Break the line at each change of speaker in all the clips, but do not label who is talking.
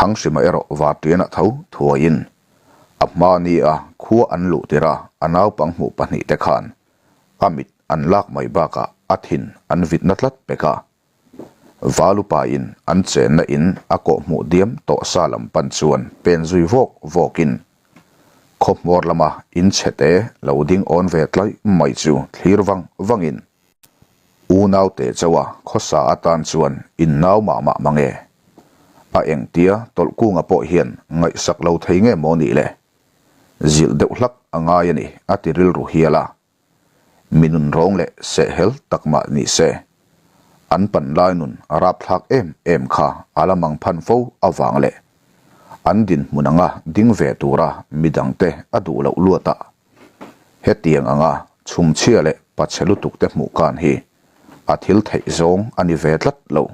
Thanghrima erawh Vartianah tho thuaiin a hma ni a khua an luh tirh a a naupang hmuh pahnihte khan a mit an lak mai bakah a thin an vitna tlat pek a. Valupa in an chenna in a kawhhmuh diam tawh sa lam pan chuan pen zui vawk vawkin khaw hmawr lama in chhete lo ding awn ve tlaih mai chu thlir vang vangin Unau teh chauh a, khawsa atan chuan in nau mah mah mang e. A engtia Tawlhkunga pawh hian ngaihsak lo thei nge maw nih le? Zilh deuh hlak a ngai a ni, a ti rilru hial a. Mi nun rawng leh sehhel tak mah ni se, an pan lai nun a rapthlak em em kha a la mang phan fo avang leh an dinhmun anga ding ve tura midangte a duh loh luat a. Hetiang anga chhumchhia leh pachhe lutuk te hmuh kan hi a thil theih zawng a ni ve tlat lo.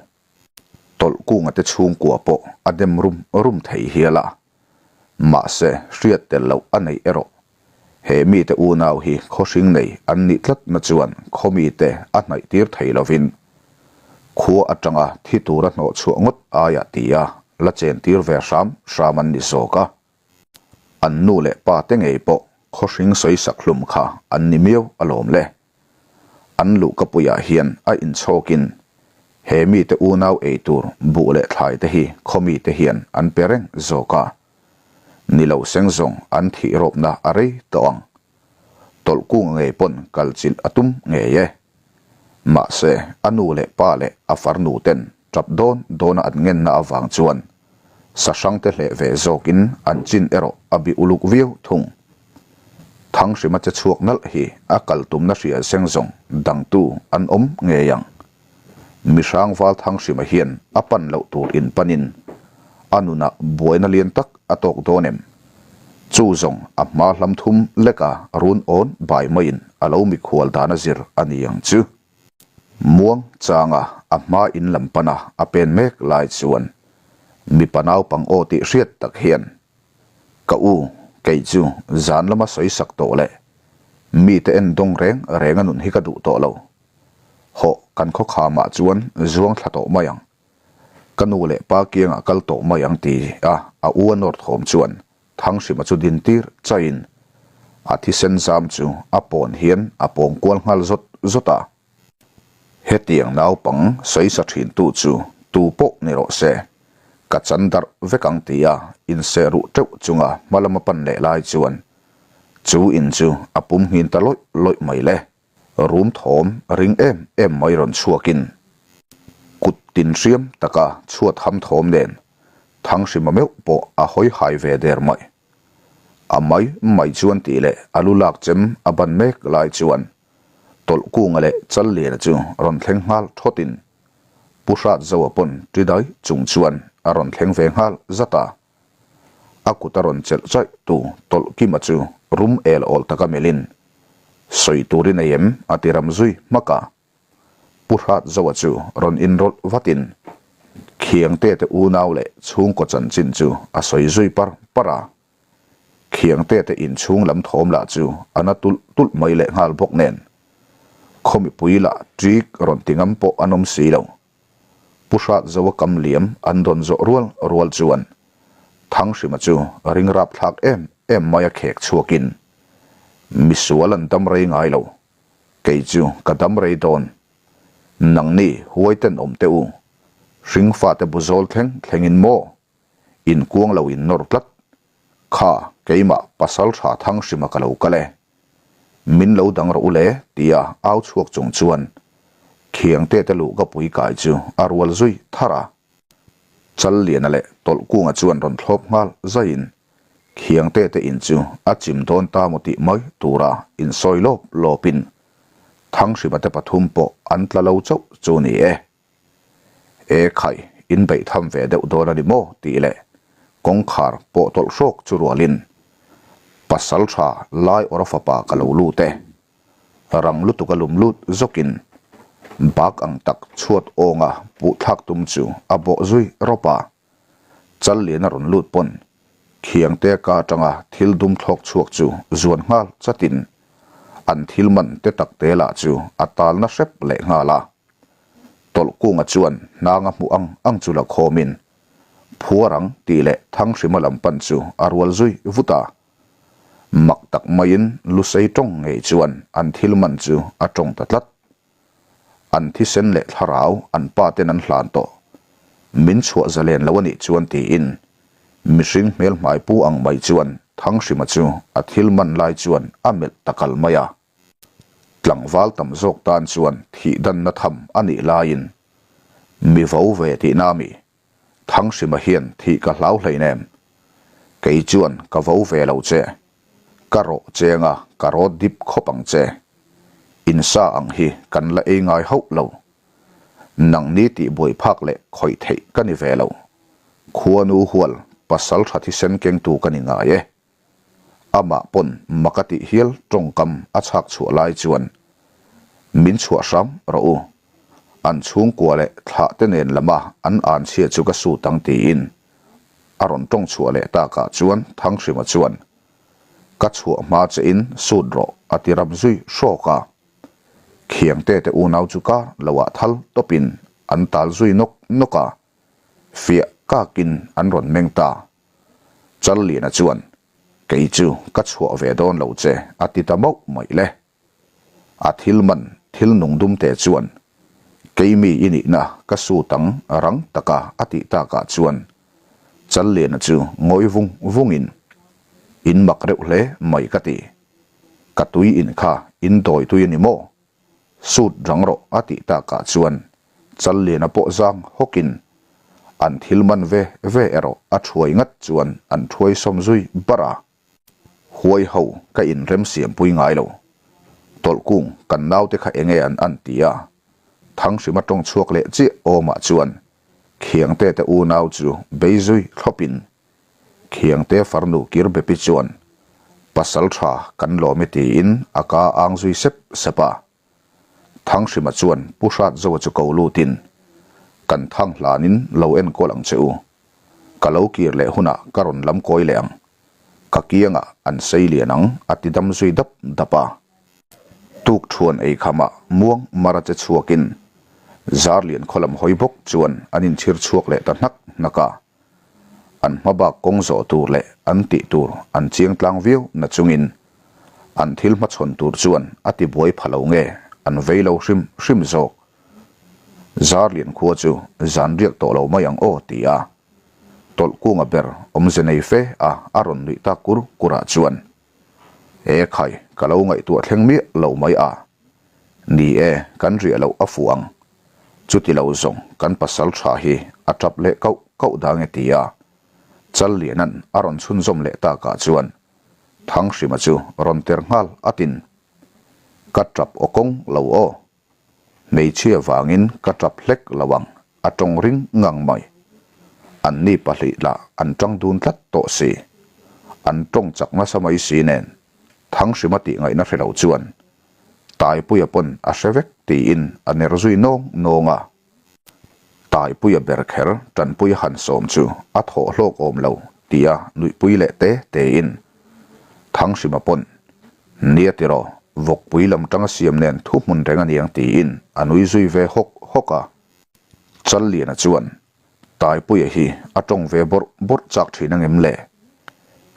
Tawlhkunga te chhungkua pawh a dem rum rum thei hial a. Mahse, hriat tel loh a neih erawh he mite unau hi khawhring nei an nih tlatna chuan khaw mite a hnaih tir thei lovin khua atanga thi tura hnawh chhuah ngawt aia tia la chen tir ve hram hram an ni zawk a. An nu leh pa te ngei pawh khawhring sawi sak hlum kha an ni miau alawm le. An luhkapuiah hian a inchhawkin he mite unau ei tur buh leh thlai te hi khaw mite hian an pe reng zawk a. Ni lo seng zawng an thih rawpna a rei tawh ang. Tawlhkunga ngei pawn kal chilh a tum ngei e. Mahse a nu leh pa leh a farnu ten tap dawn dawna an ngenna avang chuan Sahrang te hleh ve zawkin an chin erawh a bi uluk viau thung. Thanghrima che chhuak nalh hi a kal tumna hria seng zawng dangtu an awm ngei ang. Mihrang val Thanghrima hian a pan loh tur in panin a nunah buaina lian tak a tawk dawn em? Chu zawng a hma hlam thum leka run awn bai maiin a lo mikhual dan a zir a ni ang chu. Muang changa a hma in lam pana a pen mek lai chuan mipa naupang aw tih hriat tak hian, Ka u, kei chu zan lama sawi sak tawh leh mite en dawng reng reng a nun hi ka duh tawh lo. Hawh, kan khawkhamah chuan zuang thla tawh mai ang. Ka nu leh pa kiangah kal tawh mai ang ti a a u a nawr thawm chuan Thanghrima chu din tir chaiin a thisen zam chu a pawn hian a pawng kual nghal zawt zawt a. Hetiang naupang sawi sa thin tu chu tu pawh ni rawh se, ka chan darh vek ang tia inseh ruh teuh chunga hma lama pan leh lai chuan chu in chu a pum nghin ta lawih lawih mai le. Rum thawm ring em em mai rawn chhuakin kut tin hriam taka chhuat ham thawm nen Thanghrima meuh pawh a hawi hai ve der mai. A mai mai chuan tih leh a lu lak chem a ban mek lai chuan Tawlhkunga leh Challiana chu rawn thleng nghal thawtin Pu Hratzoa pawn ṭi dai chung chuan a rawn thleng ve nghal zat a. A kut a rawn chelh chaih tu Tawlhkima chu rum el awl taka melhin, Sawi turin ei em? a ti ram zui hmak a. Pu Hratzoa chu rawn inrawlh vatin Khiangte te unau leh chhungkaw chanchin chu a sawi zui par par a. Khiangte te inchhung lam thawm lah chu a na tulh tulh mai leh nghal bawk nen khaw mipui lah ṭik rawn ti ngam pawh an awm si lo. Pu Hratzoa kam liam an dawn zawh rual rual chuan Thanghrima chu ring rapthlak em em mai a khek chhuakin, Misual an dam rei ngai lo, kei chu ka dam rei dawn. Nangni huai tenawm teh u, hringfate bu zawl thleng thlengin maw? Inkuang lo in nawr tlat. Kha, keimah pasal tha Thanghrima ka lo kal e. Min lo dang rawh u le, tia au chhuak chung chuan Khiangte te luh ka pui kai chu a rual zui thar a. Challiana leh Tawlhkunga chuan rawn thlawp nghal zaiin Khiangte te in chu a chim dawn ta maw tih mai tura insawi lawp lawpin Thanghrima te pathum pawh an tla lo chauh chu ni e. E khai, in beih tham ve deuh dawn a ni maw? tih leh kawngkhar pawh tawlh hrawk chu rualin pasal tha lai awra fapa ka lo lut e. Rang lutuk a lum lut zawkin bak ang tak chhuat awnga puh thlak tum chu a bawh zui rawp a. Chal lian a rawn lut pawn Khiangte ka atanga thil dum thlawk chhuak chu zuan nghal chatin an thil man te tak te lah chu a talna hrep leh nghal a. Tawlhkunga chuan hnanga hmuh ang ang chu la khawmin. Phuar ang tih leh Thanghrima lam pan chu a rual zui vut a. Mak tak maiin Lusei tawng ngei chuan an thil man chu a tawng ta tlat. An thisen leh thlarau an pa ten an hlan tawh. Min chhuah zalen lo a nih chuan tiin mihring hmel hmai pu ang mai chuan Thanghrima chu a thil man lai chuan a melh ta kal mai a. Tlangval tam zawk tan chuan thih danna tham a nih laiin mi vo ve tihna a mi Thanghrima hian thih ka hlau hleinem. Kei chuan ka vo ve lo che. Ka rawh cheng a, ka rawt dip khawp ang che. Insa ang hi kan la ei ngai hauh lo. Nangni tih buai phak leh khawih theih ka ni ve lo. Khuanu hual pasal tha thisen kengtu ka ni ngai e. Amah pawn mak a tih hial tawngkam a chhak chhuah lai chuan min chhuah hram rawh u. An chhungkua leh thlah te nen lama an an chhia chu ka sut ang tiin a rawn tawng chhuah leh takah chuan Thanghrima chuan ka chhuah hma che in sut rawh a ti ram zui hrawk a. Khiangte te unau chu kar loah thal tawpin an tal zui nawk nawk a, fiah kakin an rawn meng ta. Challiana chuan, Kei chu ka chhuah ve dawn lo che, a ti ta mauh mai le. A thil man thil nung dum te chuan, Kei mi i nihna ka sut ang rang taka a tih takah chuan Challiana chu ngawi vung vungin, In mak reuh hle mai ka ti. Ka tui in kha in dawi tui a ni maw? Sut rang rawh a tih takah chuan Challiana pawh zang hawkin an thil man ve ve erawh a thuai ngat chuan an thuai sawm zui bar a. Huai ho ka inrem siampui ngai lo. Tawlhkung kan naute kha enge an an ti a, Thanghrima tawng chhuak leh chiah awmah chuan Khiangte te unau chu bei zui thlawpin Khiangte farnu kir bepi chuan pasal tha kan lawm e tiin a ka ang zui sep sep a. Thanghrima chuan Pu Hratzoa chu ko lutin, Kan thang hlanin lo enkawl ang che u. Ka lo kir leh hunah ka rawn lam kawi leh ang. Ka kiangah an sei lian ang a ti dam zui dap dap a. Tuk thuan ei khamah muang mara che chhuakin Zarlian khaw lam hawi bawk chuan an inchhir chhuak leh ta hnak hnak a. An hma bak kawng zawh tur leh an tih tur an chiang tlang viau na chungin an thil hmachhawn tur chuan a ti buai pha lo nge an vei lo hrim hrim zawk. Zarlian khua chu zan riak tawh lo mai ang aw ti a Tawlhkunga ber awmze nei fe a a rawn nuih tak kur kur ah chuan E khai ka lo ngaihtuah thleng miah lo mai a ni e kan riah loh a fuh ang Chuti lo zawng kan pasal tha hi a tap leh kauh kauh dang e ti a, Challiana'n a rawn chhunzawm leh takah chuan Thanghrima chu rawn ter nghal atin, Ka tap aw kawng lo aw. Hmeichhia vangin ka tap hlek lo ang a tawng ring ngang mai. Anni pahlih lah an tang dun tlat tawh si. An tawng chak nasa mai si nen Thanghrima tih ngaihna hre lo chuan Taipuia pawn a hre vek tiin a ner zui nawng nawng a. Taipuia ber kher Tanpuia han sawm chu a thawh hlawk awm lo tia nuihpui leh te tein Thanghrima pawn Nia tiraw, vawkpui lam tanga siam nen thuhmun reng a niang tiin a nui zui ve hawk hawk a. Challiana chuan Taipuia hi a tawng ve bawrh bawrh chak thin angem le?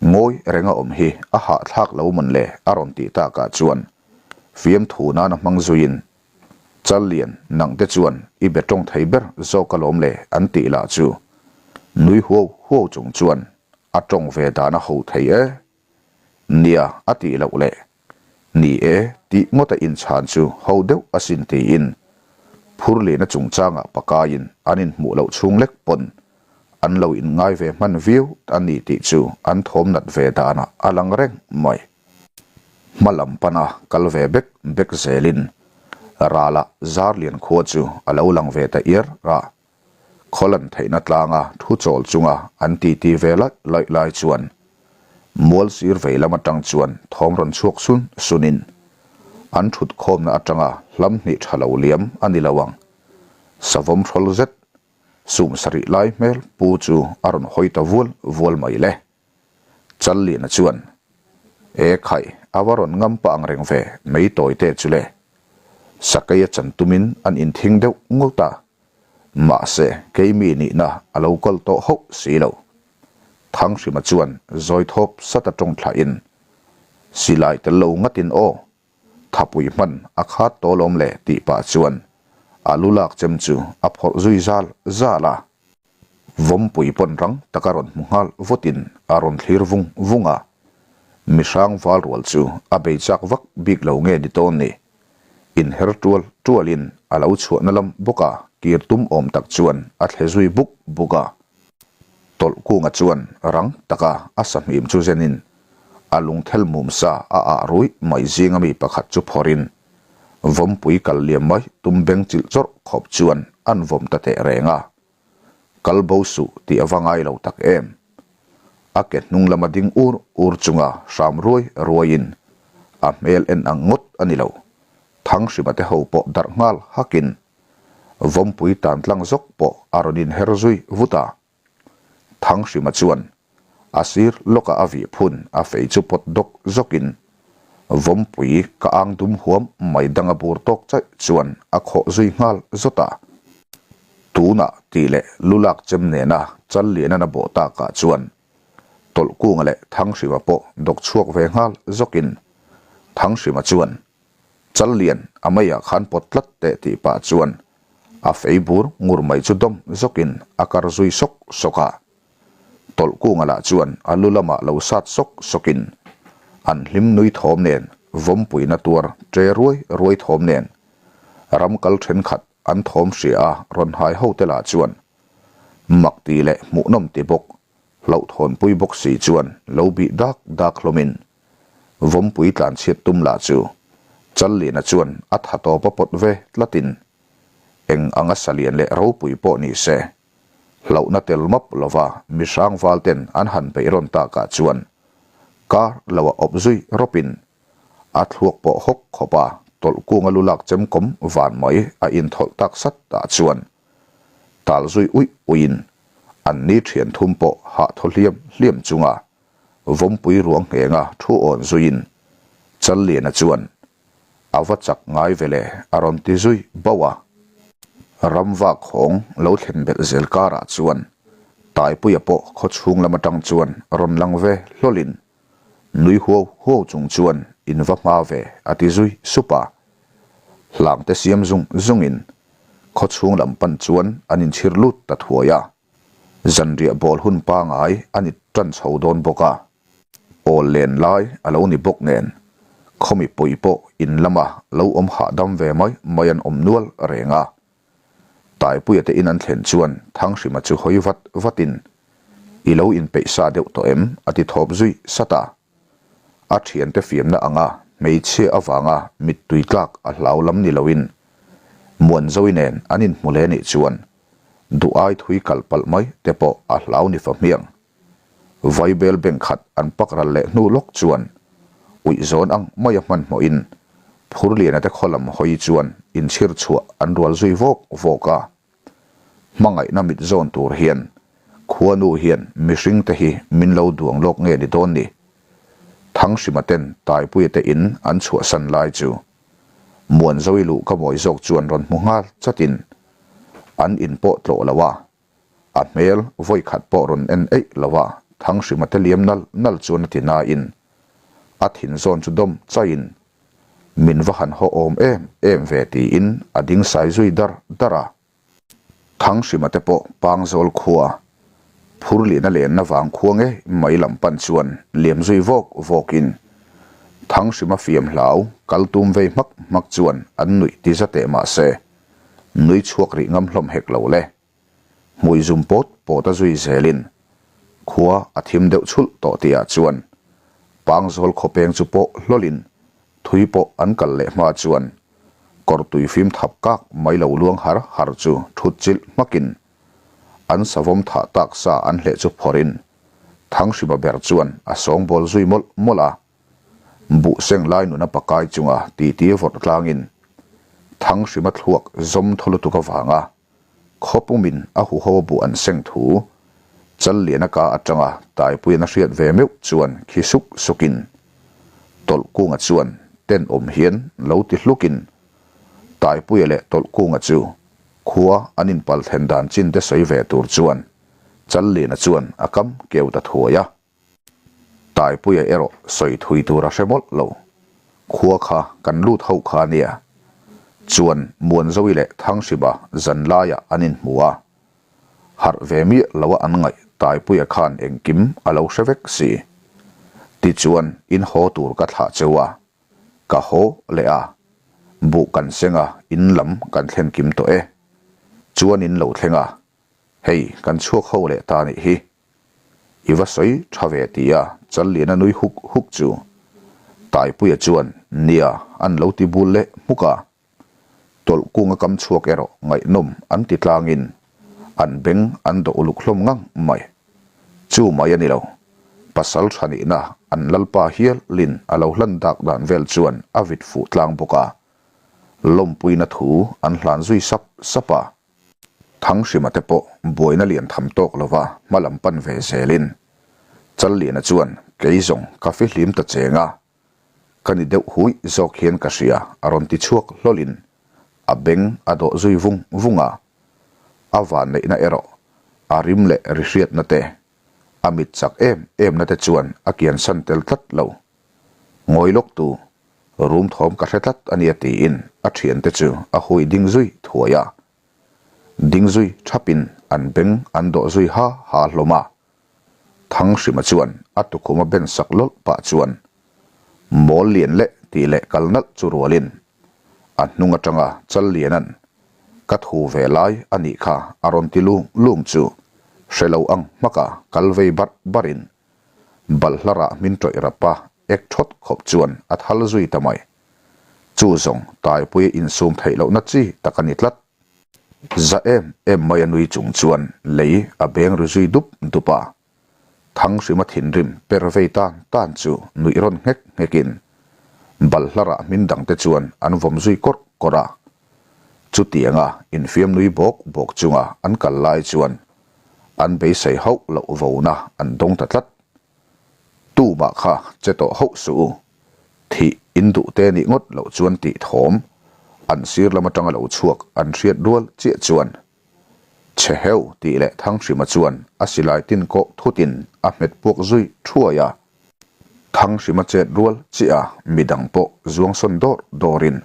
Ngawi renga awm hi a hahthlak lo mawn le a rawn tih takah chuan fiamthu nana hmang zuiin Challian nang te chuan i be tawng thei ber zawk alawm le an tih lah chu nui huau huau chung chuan a tawng ve dan a ho thei e. Nia a tih loh le. Ni e, tih ngawta inchhan chu ho deuh asin tiin Phurlina chungchangah pakaiin an inhmuh loh chhung lek pawn an lo inngai ve hman viau a ni tih chu an thawm nat ve danah a lang reng mai. Hma lam pana kal ve bek bek zelin Rala Zarlian khua chu a lo lang ve ta iar a. Khawlan theihna tlanga thu chawl chunga an titi ve laih laih lai chuan mual sir vei lam atang chuan thawm rawn chhuak sun sunin an thut khawmna atanga hlam hnih tha lo liam a ni lo ang. Savawm hrawl zet sum sarih lai hmel pu chu a rawn hawi ta vual vual mai le. Challiana chuan, E khai, a va rawn ngam pah ang reng ve mai tawi te chu le. Sakei a chan tumin an inthing deuh ngawt a. Mahse, keimi nihna a lo kal tawh hauh si lo. Thanghrima chuan zawi thawp sat a tawng thlahin, Silai tel lo ngatin aw, thapui hman a khat tawh lawm le tih pah chuan a lu lak chem chu a phawrh zui zal zal a. Vawmpui pawn rang taka rawn hmu nghal vutin a rawn thlir vung vung a, mihrang val rual chu a bei chak vak bik lo nge ni tawn ni. Inher tual tualin a lo chhuahna lam bawka kir tum awm tak chuan a thle zui buk buk a. Tawlhkunga chuan rang taka a sahmim chu zenin a lungthel mum sa a ah ruih mai zinga mi pakhat chu phawrhin vawmpui kal liam mai tum beng chilh chawrh khawp chuan an vawm ta teh reng a. Kal bo suh tih a va ngai lo tak em. A ke hnung lama ding ur ur chunga hram ruai ruaiin a hmel en ang ngawt a ni lo. Thanghrima te ho pawh darh nghal hakin Vawmpui tan tlang zawk pawh a rawn inher zui vut a. Thanghrima chuan a sir lawkah a vih phun a fei chu pawt dawk zawkin Vawmpui ka ang dum huam mai dang a bur tawk chaih chuan a khawh zui nghal zawt a. Tunah tih leh lu lak chem nena chal lianan a bawh takah chuan Tawlhkunga leh Thanghrima pawh dawk chhuak ve nghal zawkin Thanghrima chuan Chal lian a meiah khan pawt tlat teh tih pah chuan a fei bur ngur mai chu dawm zawkin a kar zui sawk sawk a. Tawlhkunga lah chuan a lu lamah lo sat sawk sawkin an hlim nui thawm nen vawmpuina tuar ṭe ruai ruai thawm nen ram kal ṭhenkhat an thawm hria a rawn hai ho te lah chuan mak ti leh hmuhnawm ti bawk hlauhthawnpui bawk si chuan lo bih dak dak hlawmin Vawmpui tlanchhiat tum lah chu Challiana chuan a tha tawp a pawt ve tlatin eng anga salian leh ropui pawh ni se hlauhna tel map lova mihrang val ten an han beih rawn takah chuan kar lo a awp zui rawpin a thluak pawh hawk khawp a tawlh kunga lu lak chem kawm van mai a inthawlh tak sat ah chuan tal zui uih uihin an ni thian thum pawh hah thaw hliam hliam chunga Vawmpui ruang nghenga thu awn zuiin Challiana chuan a va chak ngai ve le a rawn ti zui bauh a. Ramvak hawng lo thlen belh zel karah chuan Taipuia pawh khaw chhung lam atang chuan rawn lang ve hlawlin nui huau huau chung chuan in va hma ve a ti zui sup a. Hlangte siam zung zungin khaw chhung lam pan chuan an inchhir lut ta thuai a. Zanriah bawl hun pangai a ni tan chho dawn bawk a, awl len lai a lo ni bawk nen khaw mipui pawh in lama lo awm hahdam ve mai mai an awm nual reng a. Taipuia te in an thlen chuan Thanghrima chu hawi vat vatin, I lo inpeih sa deuh tawh em? a ti thawp zui sat a. A thiante fiamna anga hmeichhia avanga mittui tlak a hlau lam ni loin Muanzoi nen an inhmu hle nih chuan duh ai thui kal palh mai te pawh a hlau ni fa hmiang. Vaibel bank khat an pak ral leh hnu lawk chuan uih zawn ang mai a hmanhmawhin Phurliana te khaw lam hawi chuan inchhir chhuah an rual zui vawk vawk a. Hmangaihna mit zawn tur hian khuanu hian mihring te hi min lo duang lawk nge ni dawn ni? Thanghrima ten Taipuia te in an chhuahsan lai chu Muanzoi luh ka mawi zawk chuan rawn hmu nghal chatin an in pawh tlawh lo a, a hmel vawi khat pawh rawn en eih lo a, Thanghrima te liam nal nal chuan a ti nain a thin zawn chu dawm chaiin min va han haw awm em em ve tiin a ding sai zui dar dar a. Thanghrima te pawh Pangzawl khua Phurlihna lenna vang khua ngei mai lam pan chuan liam zui vawk vawkin Thanghrima fiam hlau kal tum vei hmak hmak chuan an nuih ti za teh mah se nui chhuak rih ngam hlawm hek lo le. Hmui zum pawt pawt a zui zelin khua a thim deuh chhulh tawh tihah chuan Pangzawl khawpeng chu pawh hlawlin Thui pawh an kal leh hma chuan kawr tui fim thap kak mai lo luang har har chu thut chilh hmakin an savawm thah tak sa an hleh chu phawrhin Thanghrima ber chuan a sawngbawl zui mawlh mawlh a. Buh seng lai nuna pakai chunga titi vawrh tlangin Thanghrima thluak zawm thaw lutuk avanga Khawpumin a huho a buh an seng thu Challiana ka atanga Taipuian a hriat ve meuh chuan khi suk sukin Tawlhkunga chuan tenawm hian lo ti hlukin Taipuia leh Tawlhkunga chu. Khua an inpal thlen dan chin te sawi ve tur chuan Challiana chuan a kam keu ta thuai a. Taipuia erawh sawi thui tur a hre mawlh lo. Khua kha kan lut ho kha nia. Chuan Muanzovi leh Thanghrima zan laiah an inhmu a. Harh ve miah loa an ngaih Taipuia khan engkim a lo hre vek si. Tichuan in haw tur ka thlah cheu a. Ka haw leh a. Buh kan seng a, in lam kan thlen kim tawh e. Chuan in lo thleng a. Hei kan chhuak ho leh ta nih hi. I va sawi tha ve ti a Challiana nui huk huk chu Taipuia chuan nia an lo ti bul leh hmuk a. Tawlh kunga kam chhuak erawh ngaihnawm an ti tlangin an beng an dawh uluk hlawm ngang mai. Chu mai a ni lo. Pasal tha nihna an lalpa hialin a lo hlan dak dan vel chuan a vit fuh tlang bawk a. Lawmpuina thu an hlan zui sap sap a. Thanghrima te pawh buaina lian tham tawk lova hma lam pan ve zelin Challiana chuan kei zawng ka fihlim ta cheng a, ka ni deuh hui zawk hian ka hria a rawn ti chhuak hlawlin a beng a dawh zui vung vung a. A vanneihna erawh a rim leh ri hriatna te, a mit chak em emna te chuan a kiansan tel tlat lo. Ngawi lawk tu, rum thawm ka hre tlat a nia tiin a thiante chu a hui ding zui thuai a. Ding zui thapin an beng an dawh zui ha ha hlawm a. Thanghrima chuan a tukhuma ben sak lawlh pah chuan mawl lian leh tih leh kal nalh chu rualin a hnung atanga chal lianan ka thu ve lai a nih kha a rawn ti lung lung chu hre lo ang hmaka kal vei barh barhin Balhla rah hmin tawih rapa ek thawt khawp chuan a thal zui ta mai. Chu zawng Taipuia insum theih lohna chi tak a ni tlat. Za em em mai a nui chung chuan lei a beng ri zui dup dup a. Thanghrima thinrim per vei tan tan chu nuih rawn nghek nghekin balhla rah hmin dangte chuan an vawm zui kawrh kawrh a. Chutianga infiam nui bawk bawk chunga an kal lai chuan An beisei hauh loh vona an dawng ta tlat. Tumah kha che tawh hauh suh u. Thih in duh te nih ngawt loh chuan tih thawm an sir lam atanga lo chhuak an hriat rual chiah chuan Che heu tih leh Thanghrima chuan a silai tin kawh thutin a hmet puak zui thuai a. Thanghrima chet rual chiah a midang pawh zuang sawn dawr dawrin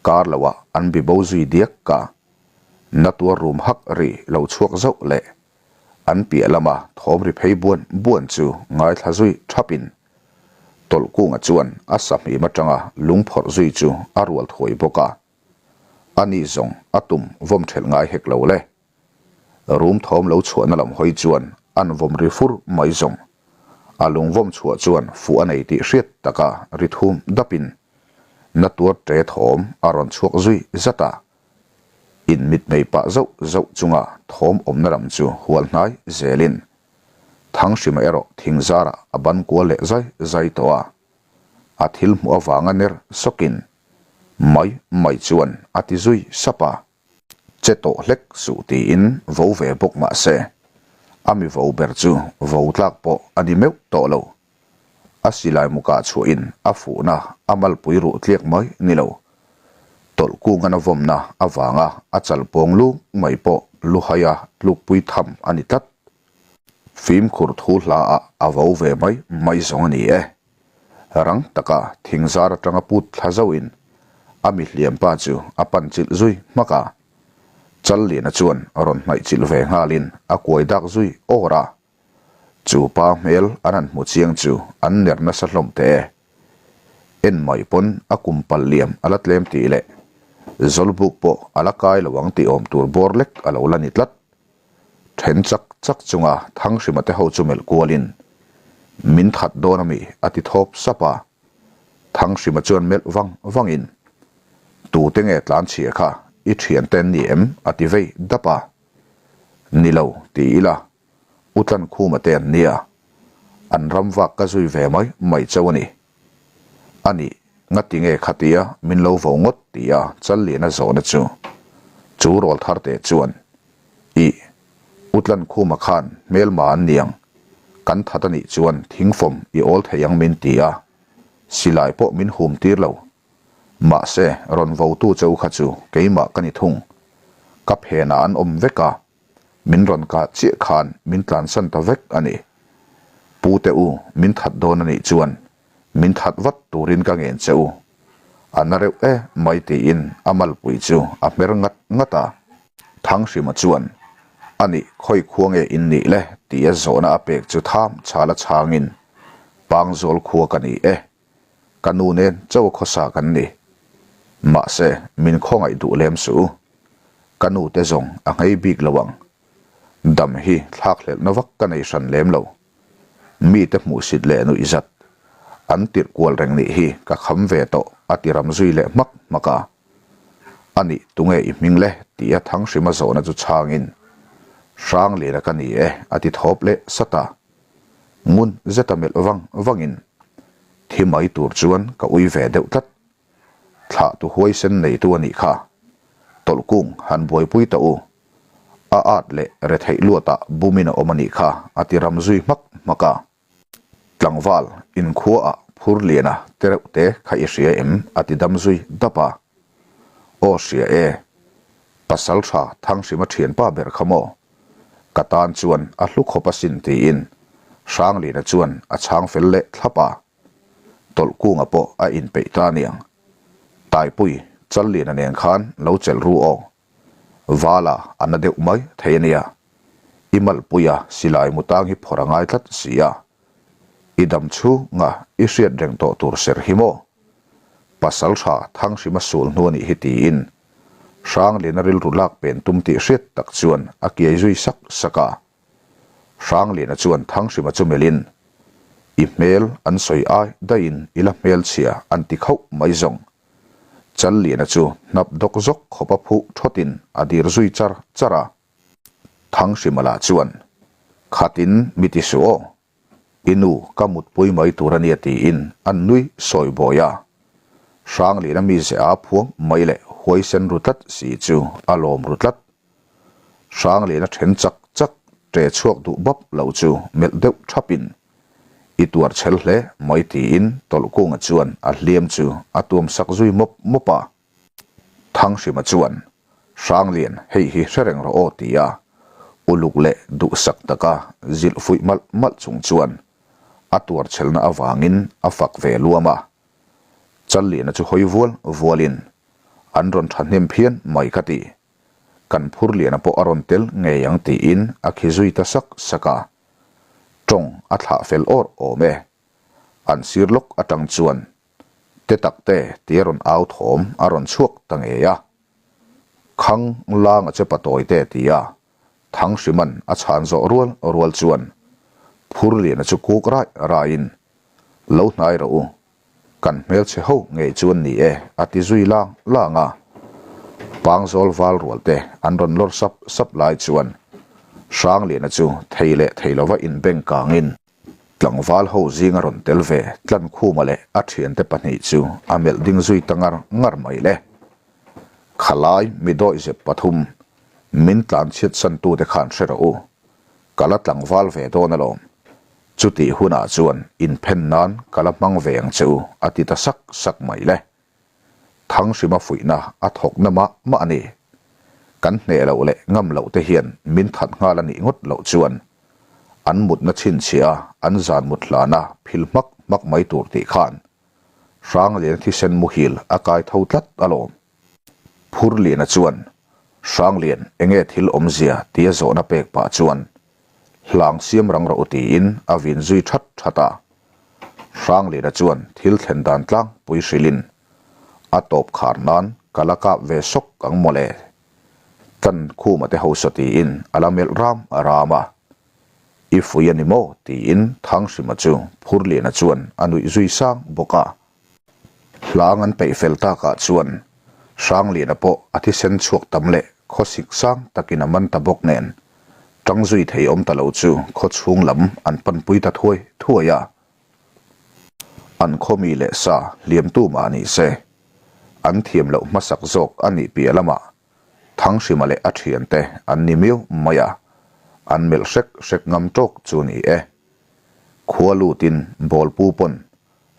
kar loah an bibo zui diak ka. Na tuar rum hak ri lo chhuak zauh leh an piah lama thawm ri phei buan buan chu ngaithla zui thapin Tawlhkunga chuan a sahmim atanga lung phawrh zui chu a rual thuai bawk a. Ani zawng a tum vawm thelh ngai hek lo le. Rum thawm lo chhuahna lam hawi chuan an vawm ri fur mai zawng. A lung vawm chhuah chuan fuh a nei tih hriat taka ri thum dapin na tuar ṭe thawm a rawn chhuak zui zat a. In mit nei pah zauh zauh chunga thawm awmna lam chu hual hnai zelin Thanghrima erawh thing zarah a ban kual leh zai zai tawh a. A thil hmuh avanga ner sawkin mai mai chuan a ti zui sap a. Che tawh hlek suh tiin vo ve bawk mah se a mi vo ber chu vo tlak pawh a ni meuh tawh lo. A silai mu kah chhuahin a fuhna a malpui ruh tliak mai ni lo. Tawlh kungan a vawmna avanga a chal pawng lung mai pawh luhaia tlukpui tham a ni tlat. Fimkhur thu hla ah a vo ve mai mai zawng a ni e. Rang taka thing zar atanga put thla zauhin a mi hliampa chu a pan chilh zui hmak a. Challiana chuan rawn hnaih chilh ve nghalin a kuai dak zui awr a. Chu pa hmel an han hmu chiang chu an ner nasa hlawm teh e. En mai pawn a kum pal liam a la tlem tih leh Zawlbuk pawh a la kai lo ang tih awm tur bawr lek a lo la ni tlat. Then chak chak chunga Thanghrima te ho chu melh kualin min that dawn ami a ti thawp sap a. Thanghrima chuan melh vang vangin Tute nge tlanchhia kha i thiante an ni em a ti vei dap a. Ni lo ti ila U Tlankhuma te an nia, an ram vak ka zui ve mai mai chauh a ni. A nih, ngati nge khatia min lo vo ngawt tia Challiana zawhna chu chu rawl thar teh chuan, Ih, U Tlankhuma khan hmelma an niang, kan that a nih chuan thingfawm i awl thei ang min ti a, silai pawh min hum tir lo. Mahse, rawn votu cheu kha chu keimah ka ni thung. Ka phenah an awm vek a, min rawn kah chiah khan min tlansan ta vek a ni. Pu te u, min that dawn a nih chuan min that vat turin ka ngen che u. A na reuh e mai tiin a malpui chu a hmer ngat ngat a. Thanghrima chuan, A nih, khawi khua nge in nih le? tia zawhna a pek chu tham chhala chhangin, Pangzawl khua ka ni e. Ka nu nen chauh a khawsa kan ni. Mahse, min khawngaih duh lem suh u. Ka nu te zawng a nghei bik lo ang. Dam hi thlakhlelhna vak ka nei hran lem lo. Mite hmuhsit leh nuih zat an tirh kual reng nih hi ka kham ve tawh a ti ram zui leh hmak hmak a. A nih tunge i hming le tia Thanghrima zawhna chu chhangin Hrangliana ka ni e a ti thawp leh sat a. Ngun zeta melh vang vangin thi mai tur chuan ka ui ve deuh tlat. Thlah tu huaisen neitu a nih kha. Tawlhkung han buaipui ta u. A at leh retheih luatah bumin a awm a nih kha a ti ram zui hmak hmak a. Tlangval inkhuaah Phurliana te reuh te kha i hria em? a ti dam zui dap a. Aw hria e, pasal tha Thanghrima thianpa ber kha maw? Ka tan chuan a hlu khawp asin tiin Hrangliana chuan a chhang fel leh thlap a. Tawlhkunga pawh a inpeih ta aniang. Taipui Challiana nen khan lo chelh ru aw. Vala a na deuh mai thei a nia. I malpuia silai mu tang hi phawrh a ngai tlat si a. I dam chhunga i hriat reng tawh tur ser hi maw? Pasal tha Thanghrima sul hnu a nih hi tiin Hrangliana rilru lak pen tum tih hriat tak chuan a kiai zui sak sak a. Hrangliana chuan Thanghrima chu melhin, I hmel an sawi ai daihin i la hmelchhia an ti khauh mai zawng. Challiana chu hnap dawk zawk khawp a phuh thawtin a dir zui char char a. Thanghrima chuan, Khatin mi ti suh aw, i nu ka mutpui mai tur a nia tiin an nui sawi bawi a. Hrangliana mize a phuang mai leh huaisen ru tlat si chu a lawm ru tlat. Hrangliana then chak chak ṭe chhuak duh bap lo chu melh deuh thapin I tuar chhel hle mai tiin Tawlhkunga chuan a hliam chu a tuam sak zui mawp mawp a. Thanghrima chuan, Hranglian hei hi hre reng rawh aw ti a, uluk leh duhsak taka zilh fuih malh malh chung chuan a tuar chhelna avangin a fak ve luam a. Challiana chu hawi vual vualin an rawn thahnem phian mai ka ti. Kan Phurliana pawh a rawn tel ngei ang tiin a khi zui ta sak sak a. Tawng a thlah fel awr awm e. An sir lawk atang chuan te tak te tia rawn au thawm a rawn chhuak ta ngei a. Khang langa che patawi te tia Thangsiman a chhan zawh rual rual chuan Phurliana chu kuk raih raihin lo hnai rawh u. Kan hmelchhe ho ngei chuan ni e a ti zui lang lang a. Pangzawl val rual te an rawn lawr sap sap lai chuan Hrangliana chu thei leh thei lova inbeng kangin tlangval ho zinga rawn tel ve Tlankhuma leh a thiante pahnih chu a melh ding zui ta ngar ngar mai le. Khalai mi dawihzep pathum min tlanchhiat santute khan hre rawh u, ka la tlangval ve dawn alawm. Chutih hunah chuan inphen nan ka la hmang ve ang che u, a ti ta sak sak mai le. Thanghrima fuihna a thawk na mah mah a ni. Kan hneh loh leh ngam loh te hian min that nghal a nih ngawt loh chuan an mutna chhinchhiah a an zan mut hlana phil hmak hmak mai tur tih khan Hrangliana thisen muhil a kai tho tlat alawm. Phurliana chuan Hranglian enge thil awmzia tia zawhna pek pah chuan Hlang siam rang rawh u tiin a vin zui that that a. Hrangliana chuan thil thlen dan tlangpui hrilhin a tawp khar nan ka la kap ve sawk ang mawle. Tlan khuma te ho saw tiin a la melh ram ram a. I fui a ni maw tiin Thanghrima chu Phurliana chuan a nuih zui sang bawk a. Hlang an peih fel takah chuan Hrangliana pawh a thisen chhuak tam leh khawsik sang takin a man ta bawk nen tang zui thei awm ta lo chu khaw chhung lam an panpui ta thuai thuai a. An khawmi leh sa hliamtu mah ni se, an thiam loh hmasak zawk a nih piah lamah Thanghrima leh a thiante an ni miau mai a, an melh hrek hrek ngam tawk chu ni e. Khua lutin bawlpu pawn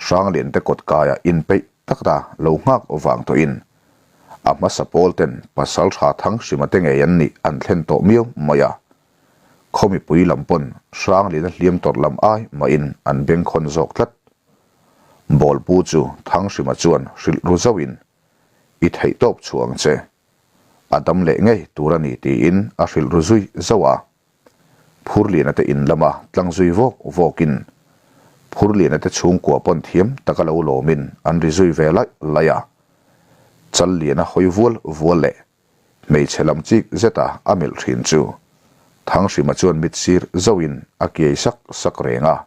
Hranglian te kawt kaia inpeih tak ta lo nghak vang tawhin. A hmasa pawl ten Pasaltha Thanghrima te ngei an nih an thlen tawh miau mai a. Khaw mipui lam pawn Hranglina hliam tawrh lam ai mahin an bengkhawn zawk tlat. Bawlpu chu Thanghrima chuan hrilh ru zauhin, I theihtawp chhuah ang che. A dam leh ngei tur a ni tiin a hrilh ru zui zauh a. Phurliana te in lama tlang zui vawk vawkin Phurliana te chhungkua pawn thiam taka lo lawmin an ri zui ve laih laih a. Challiana hawi vual vual leh hmeichhe lam chik zeta a melh thin chu Thanghrima chuan mit sir zauhin a kiai sak sak reng a.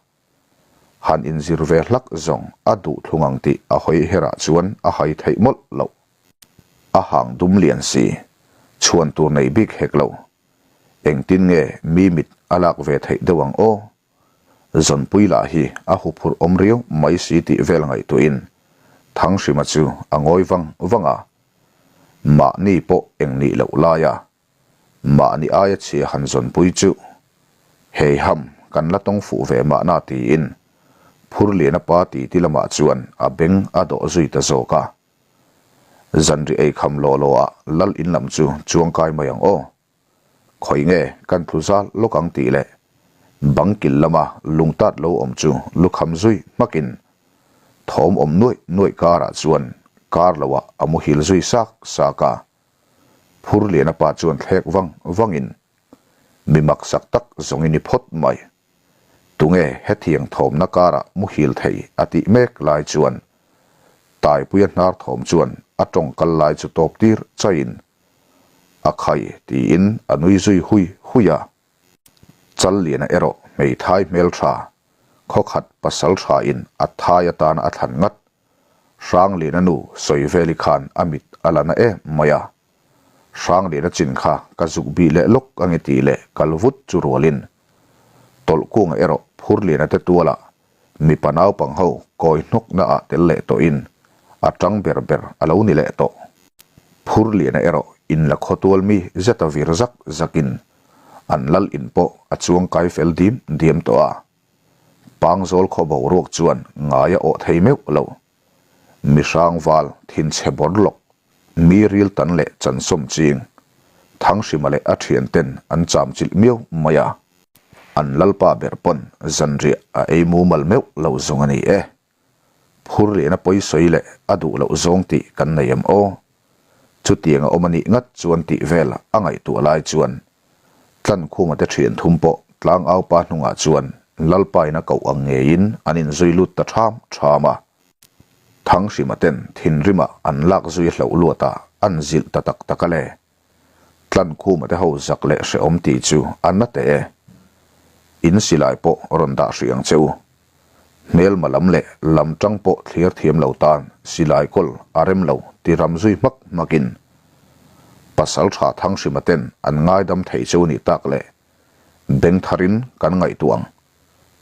Han inzir ve hlak zawng a duh thlung ang tih a hawi herah chuan a hai theih mawlh loh. A hang dum lian si, chhuan tur nei bik hek lo. Engtin nge mi mit a lak ve theih deuh ang aw? Zawnpui lah hi a huphurh awm riau mai si tih vel ngaihtuahin Thanghrima chu a ngawi vang vang a. Mahni pawh eng nih loh laia mahni aia chhia han zawnpui chu heiham kan la tawng fuh ve mahna tiin Phurliana pa titi lamah chuan a beng a dawh zui ta zawk a. Zanri ei kham law law ah lal in lam chu chuang kai mai ang aw. Khawi nge kan tlu zal lawk ang tih leh bang kil lama lungtat lo awm chu lukham zui hmakin thawm awm nuaih nuaih karah chuan kar lo ah a muhil zui sak sak a. Phurliana pa chuan thlek vang vangin mi maksak tak zawng i ni phawt mai. Tunge hetiang thawmna karah muhil thei a tih mek lai chuan Taipuia hnar thawm chuan a tawng kal lai chu tawp tir chaiin a khai tiin a nui zui hui hui a. Challiana erawh hmeithai hmeltha, khawkhat pasal thain a thai atana a thlan ngat. Hrangliana nu Sawiveli khan a mit a la na em mai a. Hrangliana chin kha ka zuk bih leh lawk ange tih leh kal vut chu rualin Tawlhkunga erawh Phurliana te tualah Mipa naupang ho kawi hnawkna ah tel leh tawhin a tang ber ber a lo ni leh tawh. Phurliana erawh in la khawtual mi zeta vir zak zakin an lal in pawh a chuang kai fel dim diam tawh a. Pangzawl khaw boruak chuan ngai a awh thei meuh lo. Mihrang val thinchhe bawr lawk, mi ril tan leh chansawm ching, Thanghrima leh a thian ten an cham chilh miau mai a. An lalpa ber pawn zanriah a ei mumal meuh lo zawng a ni e. Phurliana pawi sawi leh a duh loh zawng tih kan nei em aw? Chutiang a awm a nih ngat chuan tih vel a ngaihtuah lai chuan Tlankhuma te thian thum pawh tlangaupa hnungah chuan lalpain a koh ang ngeiin an inzui lut ta ṭham ṭham a. Thanghrima ten thinrima an lak zui hloh luatah an zilh ta tak tak a le. Tlankhuma te ho zak leh hrehawm tih chu a na teh e. In silai pawh rawn dah hrih ang che u. Hmelma lam leh lam tang pawh thlir thiam lo tan silai kawl a rem lo ti ram zui hmak hmakin pasal tha Thanghrima ten an ngaidam thei cheu nih tak leh beng tharin kan ngaihtuah ang.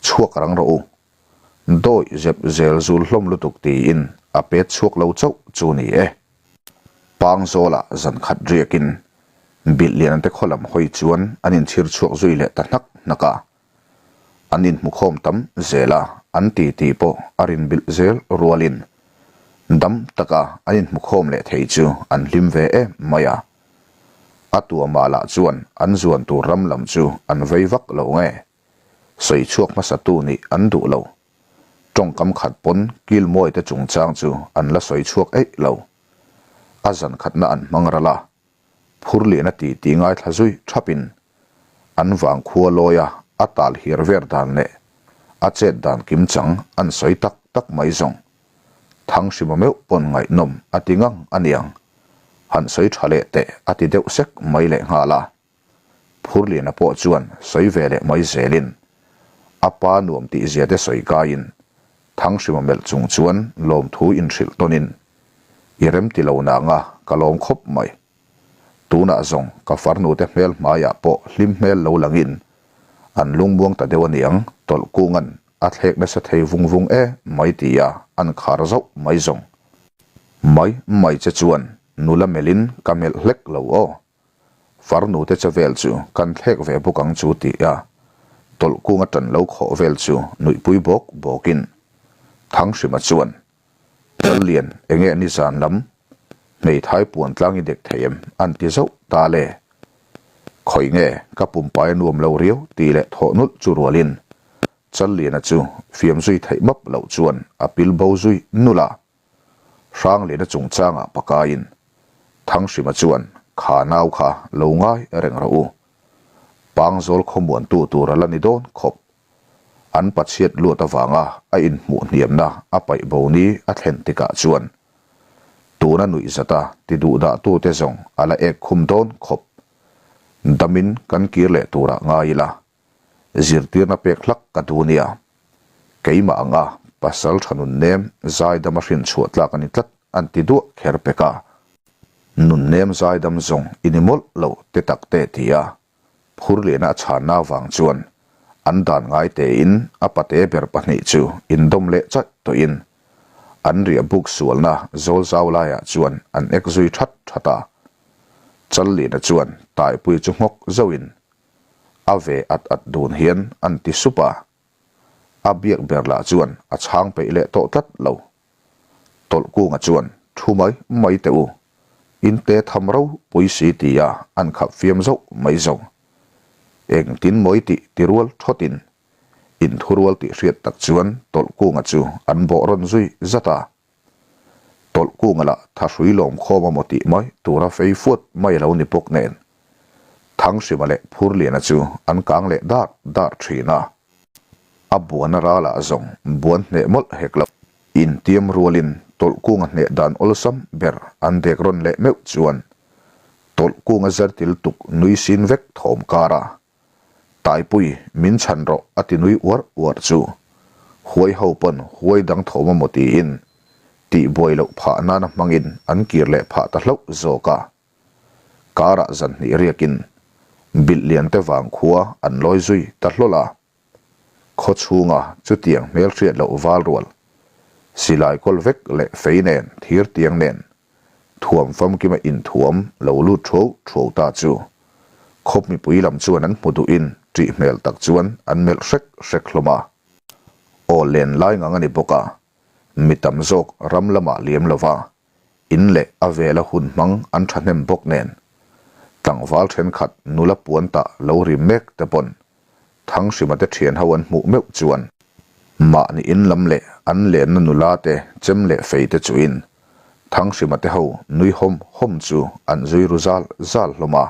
Chhuak rang rawh u. Dawih zep zel zul hlawm lutuk tiin a pet chhuak lo chauh chu ni e. Pangzawlah zan khat riakin Bilhliana te khaw lam hawi chuan an inchhir chhuak zui leh ta hnak hnak a. An inhmukhawm tam zel a, an titi pawh a rinbilh zel rualin dam taka an inhmukhawm leh thei chu an hlim ve em mai a. A tuamah lah chuan an zuan tur ram lam chu an vei vak lo nge? Sawi chhuak hmasatu nih an duh lo. Tawngkam khat pawn Kilmawite chungchang chu an la sawi chhuak eih lo. A zan khatna an hmang ral a, Phurliana ti ti ngaithla zui thapin an vangkhua lawia a tal hir ver dan leh a chet dan kimchang an sawi tak tak mai zawng. Thanghrima meuh pawn ngaihnawm a ti ngang a niang. Han sawi tha leh teh a ti deuh sek mai leh nghal a. Phurliana pawh chuan sawi ve leh mai zelin a pa nuam tih zia te sawi kaiin Thanghrima melh chung chuan lawmthu inhrilh tawnin I rem ti lo nanga ka lawm khawp mai. Tunah zawng ka farnute hmel hmaiah pawh hlim hmel lo langin an lungmuang ta deuh aniang Tawlhkunga'n a thlek nasa thei vung vung e mai tia an khar zauh mai zawng. Mai mai che chuan nula melhin ka melh hlek lo aw. Farnute che vel chu kan thlek ve bawk ang chu ti a, Tawlhkunga ṭan lo khawh vel chu nuihpui bawk bawkin Thanghrima chuan, Lallian, enge nizan lam? Hmeithai puan tlang i dek thei em? An ti zauh ta le. Khawi nge ka pumpai a nuam lo riau tih leh thawh nulh chu rualin Challiana chu fiam zui theih map loh chuan a pil bo zui nulh a. Hrangliana chungchangah pakaiin Thanghrima chuan kha nau kha lo ngai reng rawh u. Pangzawl khawmuantu tur a la ni dawn khawp. An pachhiat luat avanga a inhmuh hniamna a paih bo ni a thlen tikah chuan tuna nuihzata ti duhdahtute zawng a la ek khum dawn khawp. Damin kan kir leh turah ngai ila, zirtirna pek hlak ka duh nia. Keimah anga pasal tha nunnem zaidam a hrinchhuah tlak a ni tlat an ti duah kher pek a. Nunnem zaidam zawng i ni mawlh lo te tak te ti a, Phurliana a chhanna avang chuan an dan ngai tein a pate ber pahnih chu indawm leh chaih tawhin an riah buk sualna zawl zau laiah chuan an ek zui that that a. Challiana chuan Taipui chu nghawk zauhin a ve at at dun hian an ti sup a, a biak ber lah chuan a chhang peih leh tawh tlat lo. Tawlhkunga chuan thu mai mai teh u, in te tham ropui si tia an khap fiam zauh mai zo. Engtin mawi tih ti rual thawtin in thurual tih hriat tak chuan Tawlhkunga chu an bawh rawn zui zat a. Tawlhkunga lah thahrui lawm khawm a maw tih mai tura fei fuat mai a lo ni bawk nen Thanghrima leh Phurliana chu an kang leh dar dar thin a. A buana ralah zawng buan hneh mawlh hek lo. Intiam rualin Tawlhkunga hneh dan awlsam ber an dek rawn leh meuh chuan Tawlhkunga zartil tuk nui sin vek thawm kar a, Taipui min chhan rawh a ti nui uar uar chu huai ho pawn huai dang thawm a maw tiin tihbuai loh phah nana hmangin an kir leh phah ta hlauh zawk a. Karah zan hnih riakin bilh lian te vang khua an lawi zui ta hlawl a. Khaw chhunga chutiang hmel hriat loh val rual, silai kawl vek leh fei nen thir tiang nen thuam famkima inthuam lo lut thuau thuau ta chu khawp mipui lam chuan an hmu duhin ṭih hmel tak chuan an melh hrek hrek hlawm a. Aw len lai ngang a ni bawk a, mi tam zawk ram lamah liam lova In leh a vela hun hmang an thahnem bawk nen, tlangval thenkhat nula puan tah lo rim mek te pawn Thanghrima te thian ho an hmuh meuh chuan mahni in lam leh an lenna nula te chem leh fei te chuin Thanghrima te ho nui hawm hawm chu an zui ru zal zal hlawm a.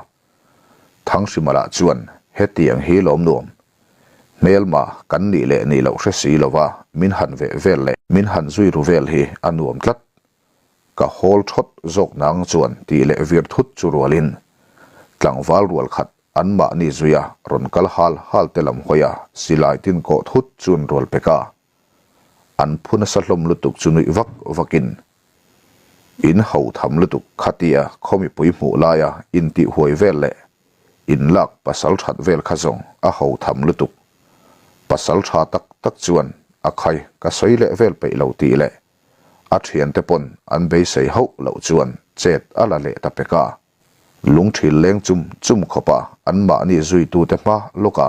Thanghrima lah chuan hetiang hi lawm nuam hmelma kan nih leh nih loh hre si lova min han veh vel leh min han zui ru vel hi a nuam tlat. Ka hawl thawt zawk nang chuan tih leh vir thut chu rualin tlangval rual khat anmahni zuia rawn kal hal hal te lam hawia silai tin kawh thut chuan rual pek a. An phu nasa hlawm lutuk chu nuih vak vakin in ho tham lutuk khatia khaw mipui hmuh laia intih huai vel leh inlak pasal that vel kha zawng a ho tham lutuk. Pasal tha tak tak chuan a khai ka sawi leh vel peih lo tih leh a thiante pawn an beisei hauh loh chuan chet a la leh ta pek a. Lungthil leng chum chum khawpa anmahni zuitute hma lawka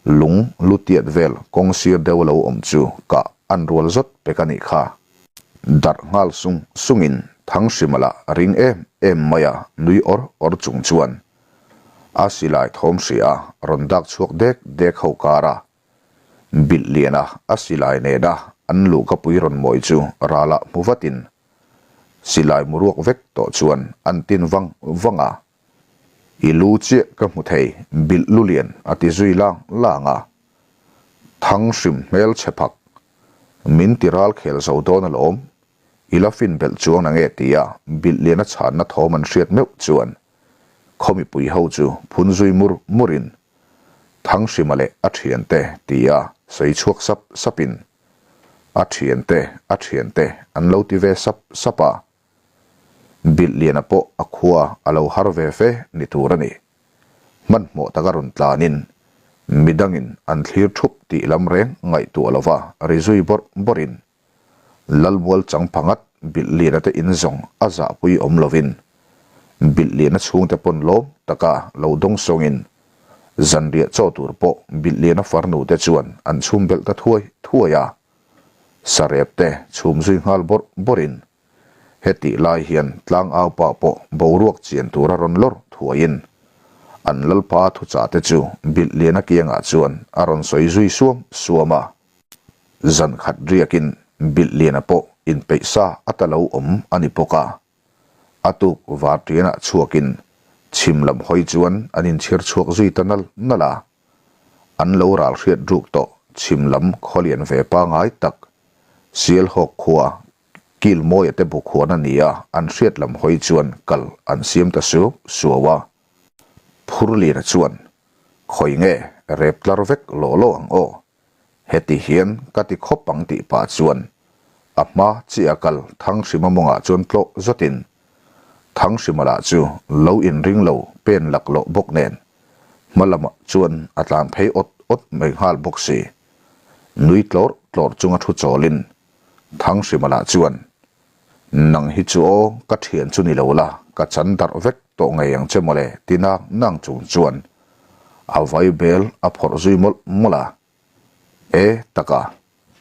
lung lu tiat vel kawng sir deuh lo awm chu kah an rual zawt pek a nih kha. Darh nghal sung sungin Thanghrima lah ring em em maia nui awr awr chung chuan a silai thawm hria a rawn dak chhuak dek dek ho kar a. Bilh liana a silai nena an luhkapui rawn mawi chu ralah hmu vatin Silai mu ruak vek tawh chuan an tin vang vang a, I lu chiah ka hmu thei, bilh lu lian a ti zui lang lang a. Thang hrim hmel chhe phak, min ti ral khel zo dawn alawm, i la fin belh chuang nange tia bilh liana chhanna thawm an hriat meuh chuan khaw mipui ho chu phun zui mur murin Thanghrima leh a thiante tia sawi chhuak sap sapin A thiante, a thiante an lo ti ve sap sap a. Bilh Liana pawh a khua a lo har ve fe ni tur a ni. Hmanhmawh taka rawn tlanin midangin an thlir thup tih lam reng ngaihtuah lova ri zui bawrh bawrhin Lalmual chang phangat Bilh Liana te in zawng a zahpui awm lovin Bilh Liana chhungte pawn lawm taka lo dawng sawngin Zanriah chaw tur pawh Bilhliana farnu te chuan an chhum belh ta thuai thuai a, sarep te chhum zui nghal bawrh bawrhin. Hetih lai hian tlangaupa pawh boruak chian tura rawn lawr thuaiin an lalpa thuchah te chu Bilhliana kiangah chuan a rawn sawi zui suam suam a. Zan khat riakin Bilhliana pawh inpeih sa a ta lo awm a ni bawk a. A tuk varṭianah chhuakin chhim lam hawi chuan an inchhir chhuak zui ta nal nal a. An lo ral hriat ruk tawh chhim lam khawlian ve pangai tak Sialhawk khua Kilmawia te bu khuan a ni a, an hriat lam hawi chuan kal an siam ta suau suau a. Phurliana chuan, Khawi nge, rep tlar vek law law ang aw. Heti hian ka ti khawp ang tih pah chuan a hma chiah a kal Thanghrima mawngah chuan tlawh zawtin Thanghrima lah chu lo inring lo pen laklawh bawk nen hma lamah chuan a tlan phei awt awt mai nghal bawk si. Nui tlawrh tlawrh chunga thu chawlin Thanghrima lah chuan, Nang hi chu aw, ka thian chu ni lo la, ka chan darh vek tawh ngei ang che mawle ti nang nang chung chuan a vai bel a phawrh zui mawlh mawlh a. E taka,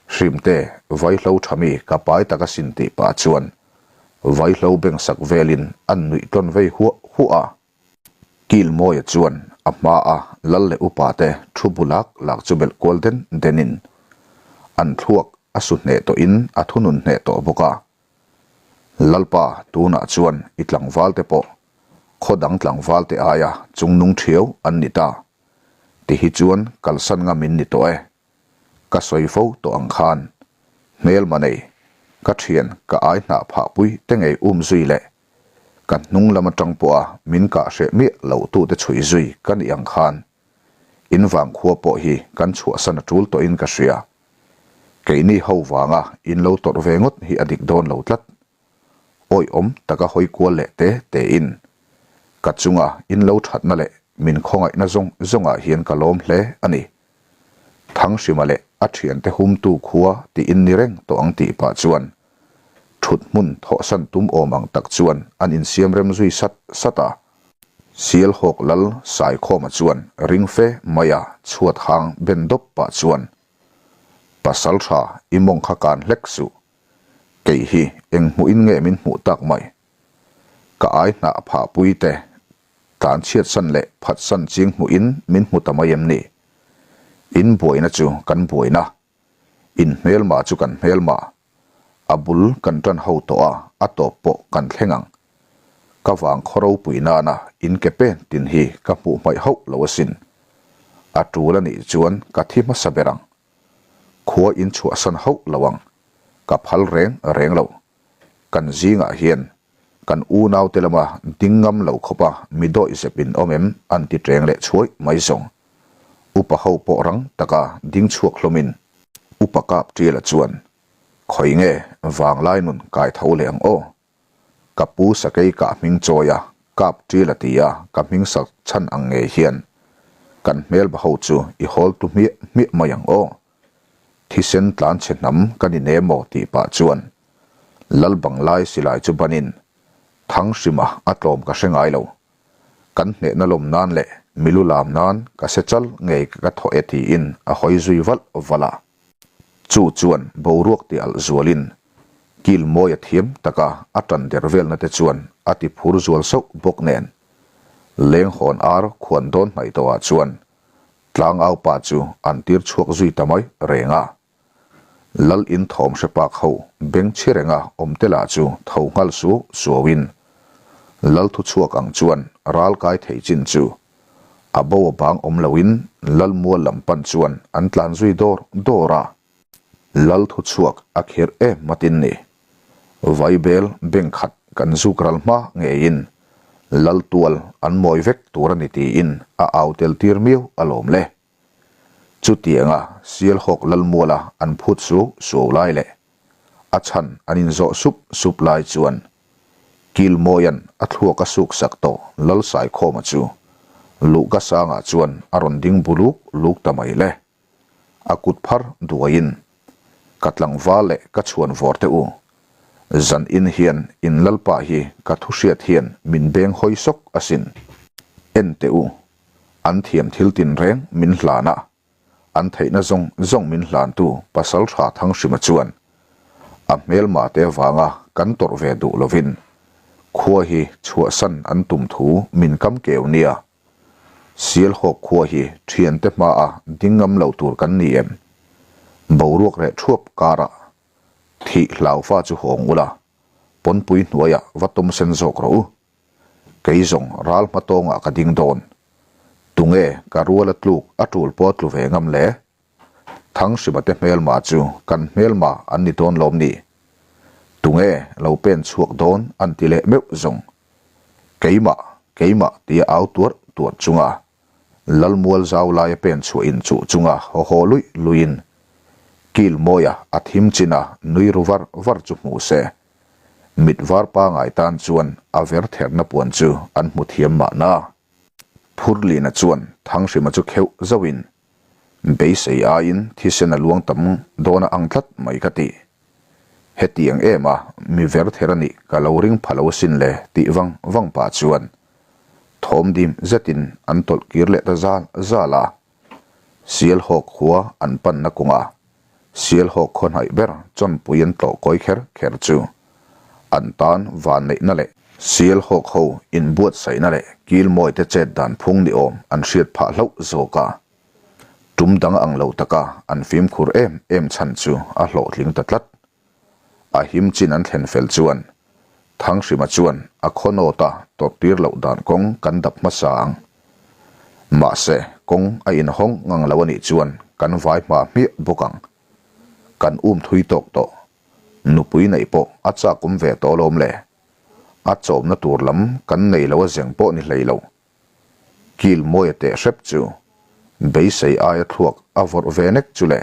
Hrimte, vaihlo tha mi ka pai tak asin tih pah chuan vaihlo beng sak velin an nuih tawn vei huah huah a. Kilmawia chuan a hmaa lal leh upa te thu bu lak lak chu belh kual den denin an thluak a su hneh tawhin a thunun hneh tawh bawk a. Lalpa tunah chuan i tlangval te pawh khaw dang tlangval te aia chungnung thiau an ni ta. Ti hi chuan kalsan ngam in ni tawh e. Ka sawi fo tawh ang khan hmelma nei ka thian ka ai hnah phahpui te ngei um zui leh Ka hnung lam atang pawha min kah hreh miah lo tute chhui zui ka nih ang khan in vang khua pawh hi kan chhuahsan a tul tawhin ka hria. Keini ho vanga in lo tawrh ve ngawt hi a dik dawn lo tlat. Awihawm taka hawi kual leh te tein ka chunga in lo thatna leh min khawngaihna zawng zawngah hian ka lawm hle a ni. Thanghrima leh a thiante humtu khua tiin ni reng tawh ang tih pah chuan Thut hmun thawhsan tum awm ang tak chuan an insiam rem zui sat sat a. Sialhawk lal Saikhawma chuan ring fe maia chhuat hang ben dawp pah chuan, Pasal tha i mawng kha kan hlek suh. Kei hi eng hmuhin nge min hmuh tak mai? Ka ai hnah phahpui te tlan chhiatsan leh phatsan ching hmuhin min hmu ta mai em ni? In buaina chu kan buaina. In hmelma chu kan hmelma. A bul kan tan ho tawh a, a tawp pawh kan thleng ang. Ka vang khaw ropui nana in ke pen tin hi ka hmuh hmaih hauh lo asin. A tul a nih chuan ka thi hmasa ber ang. Khua in chhuahsan hauh lo ang. Ka phal reng reng lo. Kan zingah hian kan unaute lama ding ngam lo khawpa mi dawih zep in awm em an ti ṭeng leh chhuai mai zawng. Upa ho pawh rang taka ding chhuak hlawmin Upa Kap Ṭiala chuan, Khawi nge vanglai nun kai tho leh ang aw? Ka pu sakei kah hming chawi a, Kap Ṭiala ti a ka hming sak chhan ang ngei hian kan hmelba ho chu i hawl tu hmiah hmiah mai ang aw. Thisen tlan chhe hnam ka ni ne maw tih pah chuan Lal banglai silai chu banin Thanghrima a tlawm ka hre ngai lo. Kan hnehna lawm nan leh milu lam nan ka se chal ngei ka thawh e tiin a hawi zui valh valh a. Chu chuan boruak ti alh zualin kil mawi a thiam taka a tan der velna te chuan a ti phur zual sauh bawk nen lenghawn ar khuan dawn hnaih tawhah chuan tlangaupa chu an tir chhuak zui ta mai reng a. Lal in thawm hre pak ho beng chhi renga awm te lah chu tho nghal suau suauin Lal thu chhuak ang chuan ral kai thei chin chu a bo a bang awm loin Lal mual lam pan chuan an tlan zui dawr dawr a. Lal thu chhuak a khirh em matin ni. Vaibel beng khat kan zuk ral hma ngeiin Lal tual an mawi vek tur a ni tiin a au tel tir miau alawm le. Chutianga Sialhawk Lalmuala an phut suau suau lai leh a chhan an inzawh sup sup lai chuan Kilmawia'n a thluak a suk sak tawh Lalsaikhawma chu luhka sangah chuan a rawn ding bu luk luk ta mai le. A kut phar duaiin, Ka tlangval leh ka chhuan vawr teh u. Zan in hian in Lalpa hi ka thu hriat hian min beng hawi sawk asin. En teh u, An thiam thil tinreng min hlan a, an theihna zawng zawng min hlantu Pasaltha Thanghrima chuan a hmelmate avanga kan tawrh ve duh lovin khua hi chhuahsan an tum thu min kam keu nia. Sialhawk khua hi thiante hmaa ding ngam lo tur kan ni em? Boruak reh thuap karah thih hlaufa chu hawng ula, pawnpui hnuaiah va tawm sen zawk rawh u. Kei zawng ral hma tawngah ka ding dawn. Tunge ka ruala tluk a tul pawh tlu ve ngam le? Thanghrima te hmelma chu kan hmelma an ni dawn lawm ni? Tunge lo pen chhuak dawn an ti leh meuh zawng. Keimah, keimah tia au tuarh tuarh chunga Lalmual zau laia pen chhuah in chuh chunga haw haw luih luihin kil mawia a thim china nui ru var var chu hmu se. Mit var pangai tan chuan a ver therna puan chu an hmu thiam mahna. Phurlina chuan Thanghrima chu kheuh zauhin Beisei aiin thisen a luang tam dawn a ang tlat mai ka ti. Hetiang em a, mi ver ther a nih ka lo ring pha lo asin le tih vang vang pah chuan thawm dim zetin an tawlh kir leh ta zal zal a. Sialhawk khua an panna kawnga Sialhawk khaw hnaih ber chawnpui an tlawh kawi kher kher chu an tan vanneihna leh Sialhawk ho inbuatsaihna leh kilmawite chet dan phung ni awm an hriat phah hlauh zawk a. Tum dang ang lo taka an fimkhur em em chhan chu a hlawhtling ta tlat. A him chin an thlen fel chuan Thanghrima chuan a khaw nawta tawrhtir loh dan kawng kan dap hmasa ang. Mahse, kawng a inhawng ngang lo a nih chuan kan vai hma hmiah bawk ang. Kan um thui tawk tawh. Nupui neih pawh a chak awm ve tawh alawm le. A chawmna tur lam kan nei lo a zeng pawh ni hlei lo. Kil mawia teh hrep chu beisei aia thluak a vawrh ve nek chu le.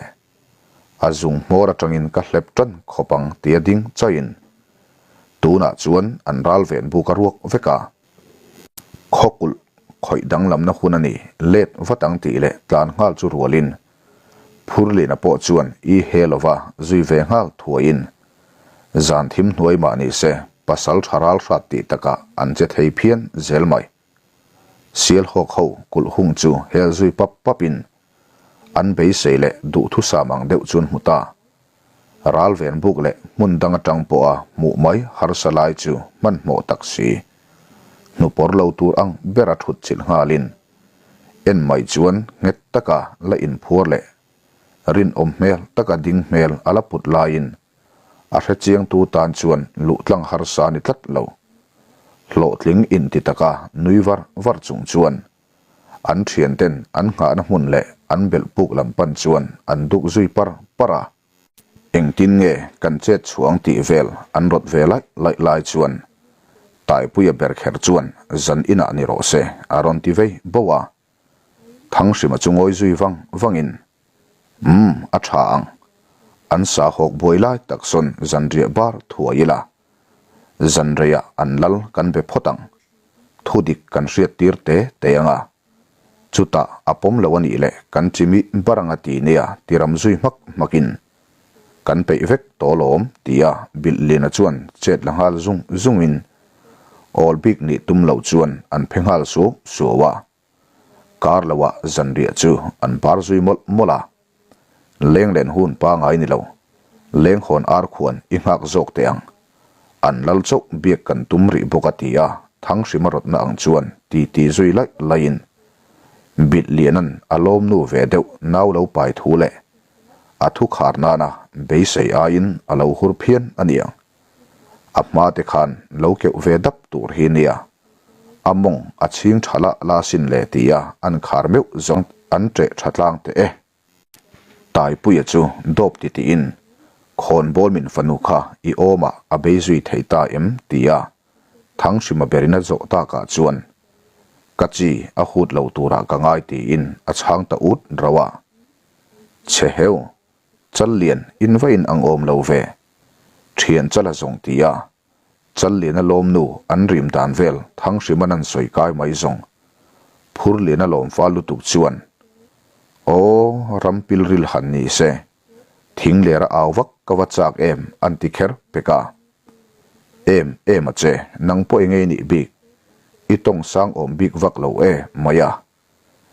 A zung hmawr atangin ka hlep tan khawp ang tia ding chaiin tunah chuan an ral ven buk a ruak vek a. Khawkulh khawih danglamna hun a ni let vat ang tih leh tlan nghal chu rualin Phurlina pawh chuan i he lova zui ve nghal thuaiin zan thim hnuai mah ni se pasal tha ral hrat tih takah an che thei phian zel mai. Sialhawk ho kulh hung chu hel zui pap papin an beisei leh duhthusam ang deuh chuan hmu ta. Ral ven buk leh hmun dang atang pawha hmuh mai harsa lai chu hmanhmawh tak si. Hnupawr lo tur ang bera thut chilh nghalin en mai chuan nghet taka la inphuar leh rinawm hmel taka ding hmel a la put laiin a hrechiangtu tan chuan luhtlang harsa a ni tlat lo. Hlawhtling inti taka nui var var chung chuan an thianten an nghahna hmun leh an belh puk lam pan chuan an duk zui par par a. Engtin nge kan chet chhuang tih vel an rawt ve laih laih lai chuan Taipuia ber kher chuan zan inah ni rawh se a rawn ti vei bo a. Thanghrima chu ngawi zui vang vangin, Umm, a tha ang. An sa hawk buai lai tak sawn zanriah bar thuai ila. Zan reiah an lal kan be phawt ang. Thu dik kan hriat tir te te ang a. Chutah a pawm lo a nih leh kan chimih bar anga ti nia ti ram zui hmak hmakin kan peih vek tawh alawm tia Bilhliana chuan chet la nghal zung zungin awl bik nih tum lo chuan an phe nghal suau suau a. Kar loah zanriah chu an bar zui mawlh mawlh a. Lenglen hun pangai ni lo, lenghawn ar khuan i nghak zawk teh ang. An lal chauh biak kan tum rih bawk a ti a, Thanghrima rawtna ang chuan ti ti zui laih laihin Bilhliana'n a lawmnu ve deuh nau lo pai thu leh a thu khar nana beisei aiin a lo hur phian a niang. A hma te khan lo keuh ve dap tur hi nia. A mawng a chhing tha lah la sin le tia an khar meuh zawng an ṭeh tha tlang teh e. Taipuia chu dawp ti tiin khawnbawl min fanu kha i awmah a bei zui thei ta em tia Thanghrima berin a zawh takah chuan ka chi a hut lo turah ka ngai tiin a chhang ta ut rauh a. Chhe heu, Challian in va in ang awm lo ve. Thian chala zawng ti a, Challiana lawmnu an rim dan vel Thanghriman an sawi kai mai zawng. Phurliana lawm fal lutuk chuan, Aw, ram pilril han ni se, thing lera au vak ka va chak em an ti kher pek a. Em em a che, nang pawh eng ei nih bik, i tawng sang awm bik vak lo e mai a.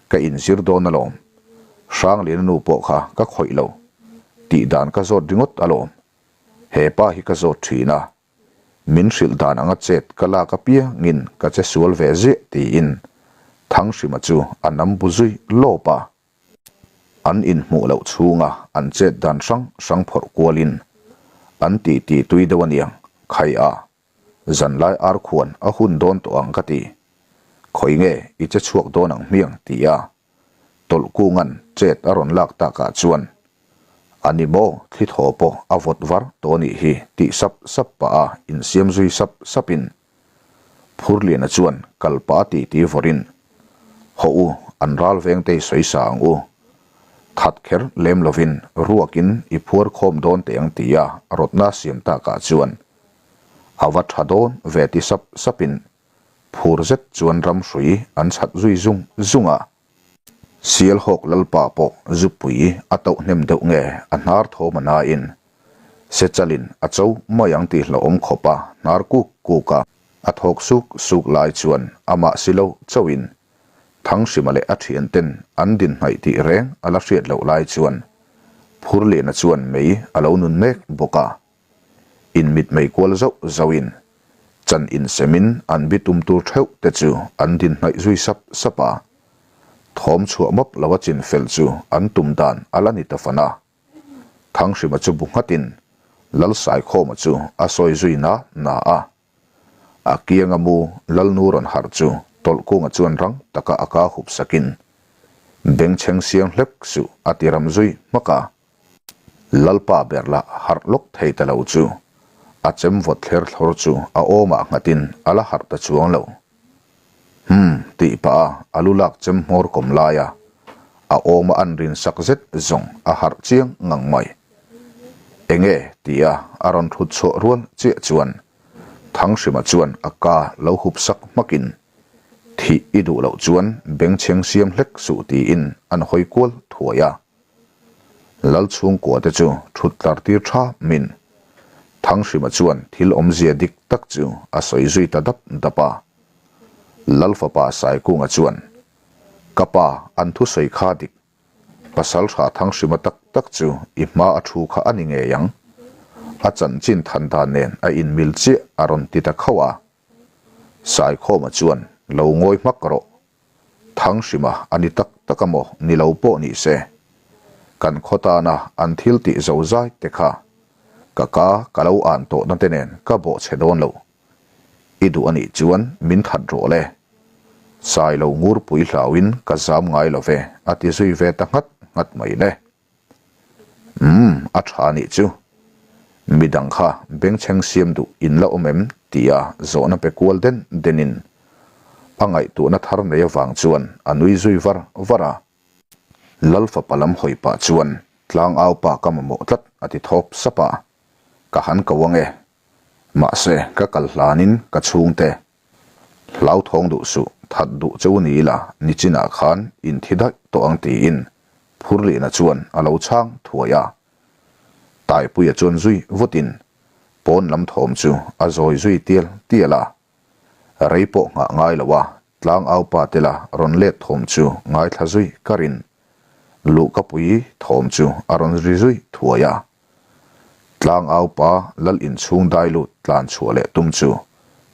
Ka inzir dawn alawm. Hrangliana nu pawh kha ka khawih lo. Tih dan ka zawt ringawt alawm. He pa hi ka zawt thin a. Min hrilh dan anga chet ka lak apiangin ka che sual ve ziah tiin Thanghrima chu a nam bu zui lawp a. An inhmuh loh chhunga an chet dan hrang hrang phawrh kualin an titi tui deuh aniang, Khai a, zanlai ar khuan a hun dawn tawh ang ka ti. Khawi nge i che chhuak dawn ang hmiang ti a Tawlhkunga'n chet a rawn lak takah chuan, A ni maw, thli thaw pawh a vawt var tawh anih hi tih sap sap pah a insiam zui sap sapin Phurliana chuan kal pah a titi vawrin, Hawh u, an ral vengte i sawi sa ang u. That kher lem lovin ruakin i phuar khawm dawn teh ang tia rawtna siam takah chuan a va tha dawn ve ti sap sapin Phur zet chuan ram hrui an chhat zui zung zung a. Sialhawk lalpa pawh zupui a tauh hnem deuh nge a hnar thawm a nain Sechalin a cho mai ang tih hlauhawm khawp a hnar kuk kuk a. A thawk suk suk lai chuan amah si lo chauhin Thanghrima leh a thianten an din hnaih tih reng a la hriat loh lai chuan Phurliana chuan mei a lo nun mek bawk a. Inmitmei kual zauh zauhin, chan insemin an bitum tur theuh te chu an din hnaih zui sap sap a. Thawm chhuah map lo a chin fel chu an tum dan a la ni ta fan a. Thanghrima chu bu nghatin Lalsaikhawma chu a sawi zui na na a. A kianga mu Lalnu rawn harh chu Tawlhkunga chuan rang taka a ka hup sakin, Bengchheng siang hlek suh a ti ram zui hmak a. Lalpa ber lah harh lawk thei ta lo chu a chem vawt thler thlawr chu a awmah nghatin a la harh ta chuang lo. Hum tih pah a a lu lak chem hmawr kawm laia a awma an rin sak zet zawng a harh chiang ngang mai. Enge tia a rawn thut chhuah rual chiah chuan Thanghrima chuan a ka lo hup sak hmakin thih i duh loh chuan bengchheng siam hlek suh tiin an hawi kual thuai a. Lal chhungkua te chu thut tlar tir tha min. Thanghrima chuan thil awmzia dik tak chu a sawi zui ta dap dap a. Lal fapa Saikunga chuan, Ka pa, an thusawi kha dik. Pasaltha Thanghrima tak tak chu i hma a thu kha a ni ngei ang. A chanchin than dan nen a inmil chiah a rawn ti ta khauh a. Saikhawma chuan, Lo ngawi hmak rawh. Thanghrima a ni tak tak a maw ni lo pawh ni se, kan khaw tana an thil tih zo zai te kha ka ka ka lo an tawhna te nen ka bawh chhe dawn lo. I duh a nih chuan min that rawh le. Sailo ngurpui hlauin ka zam ngai lo ve a ti zui ve ta nghat nghat mai le. Umm, a tha nih chu. Midang kha bengchheng siam duh in la awm em? tia zawhna pe kual den denin a ngaihtuahna thar nei avang chuan a nui zui var var a. Lal fapa lam hawi pah chuan tlangau pa ka mamawh tlat a ti thawp sap a, ka han ko ang e. Mahse ka kal hlanin ka chhungte Hlauthawng duh suh, that duh che u ni ila, nichinah khan in thi daih tawh ang tiin Phurlina chuan a lo chhang thuai a. Taipuia chuan zui vutin pawn lam thawm chu a zawi zui tial tial a. Rei pawh nghah ngai lo a, tlangau pa te la rawn let thawm chu ngaithla zui karin luhkapui thawm chu a rawn ri zui thuai a. Tlangau pa lal inchhung dai lut tlan chhuah leh tum chu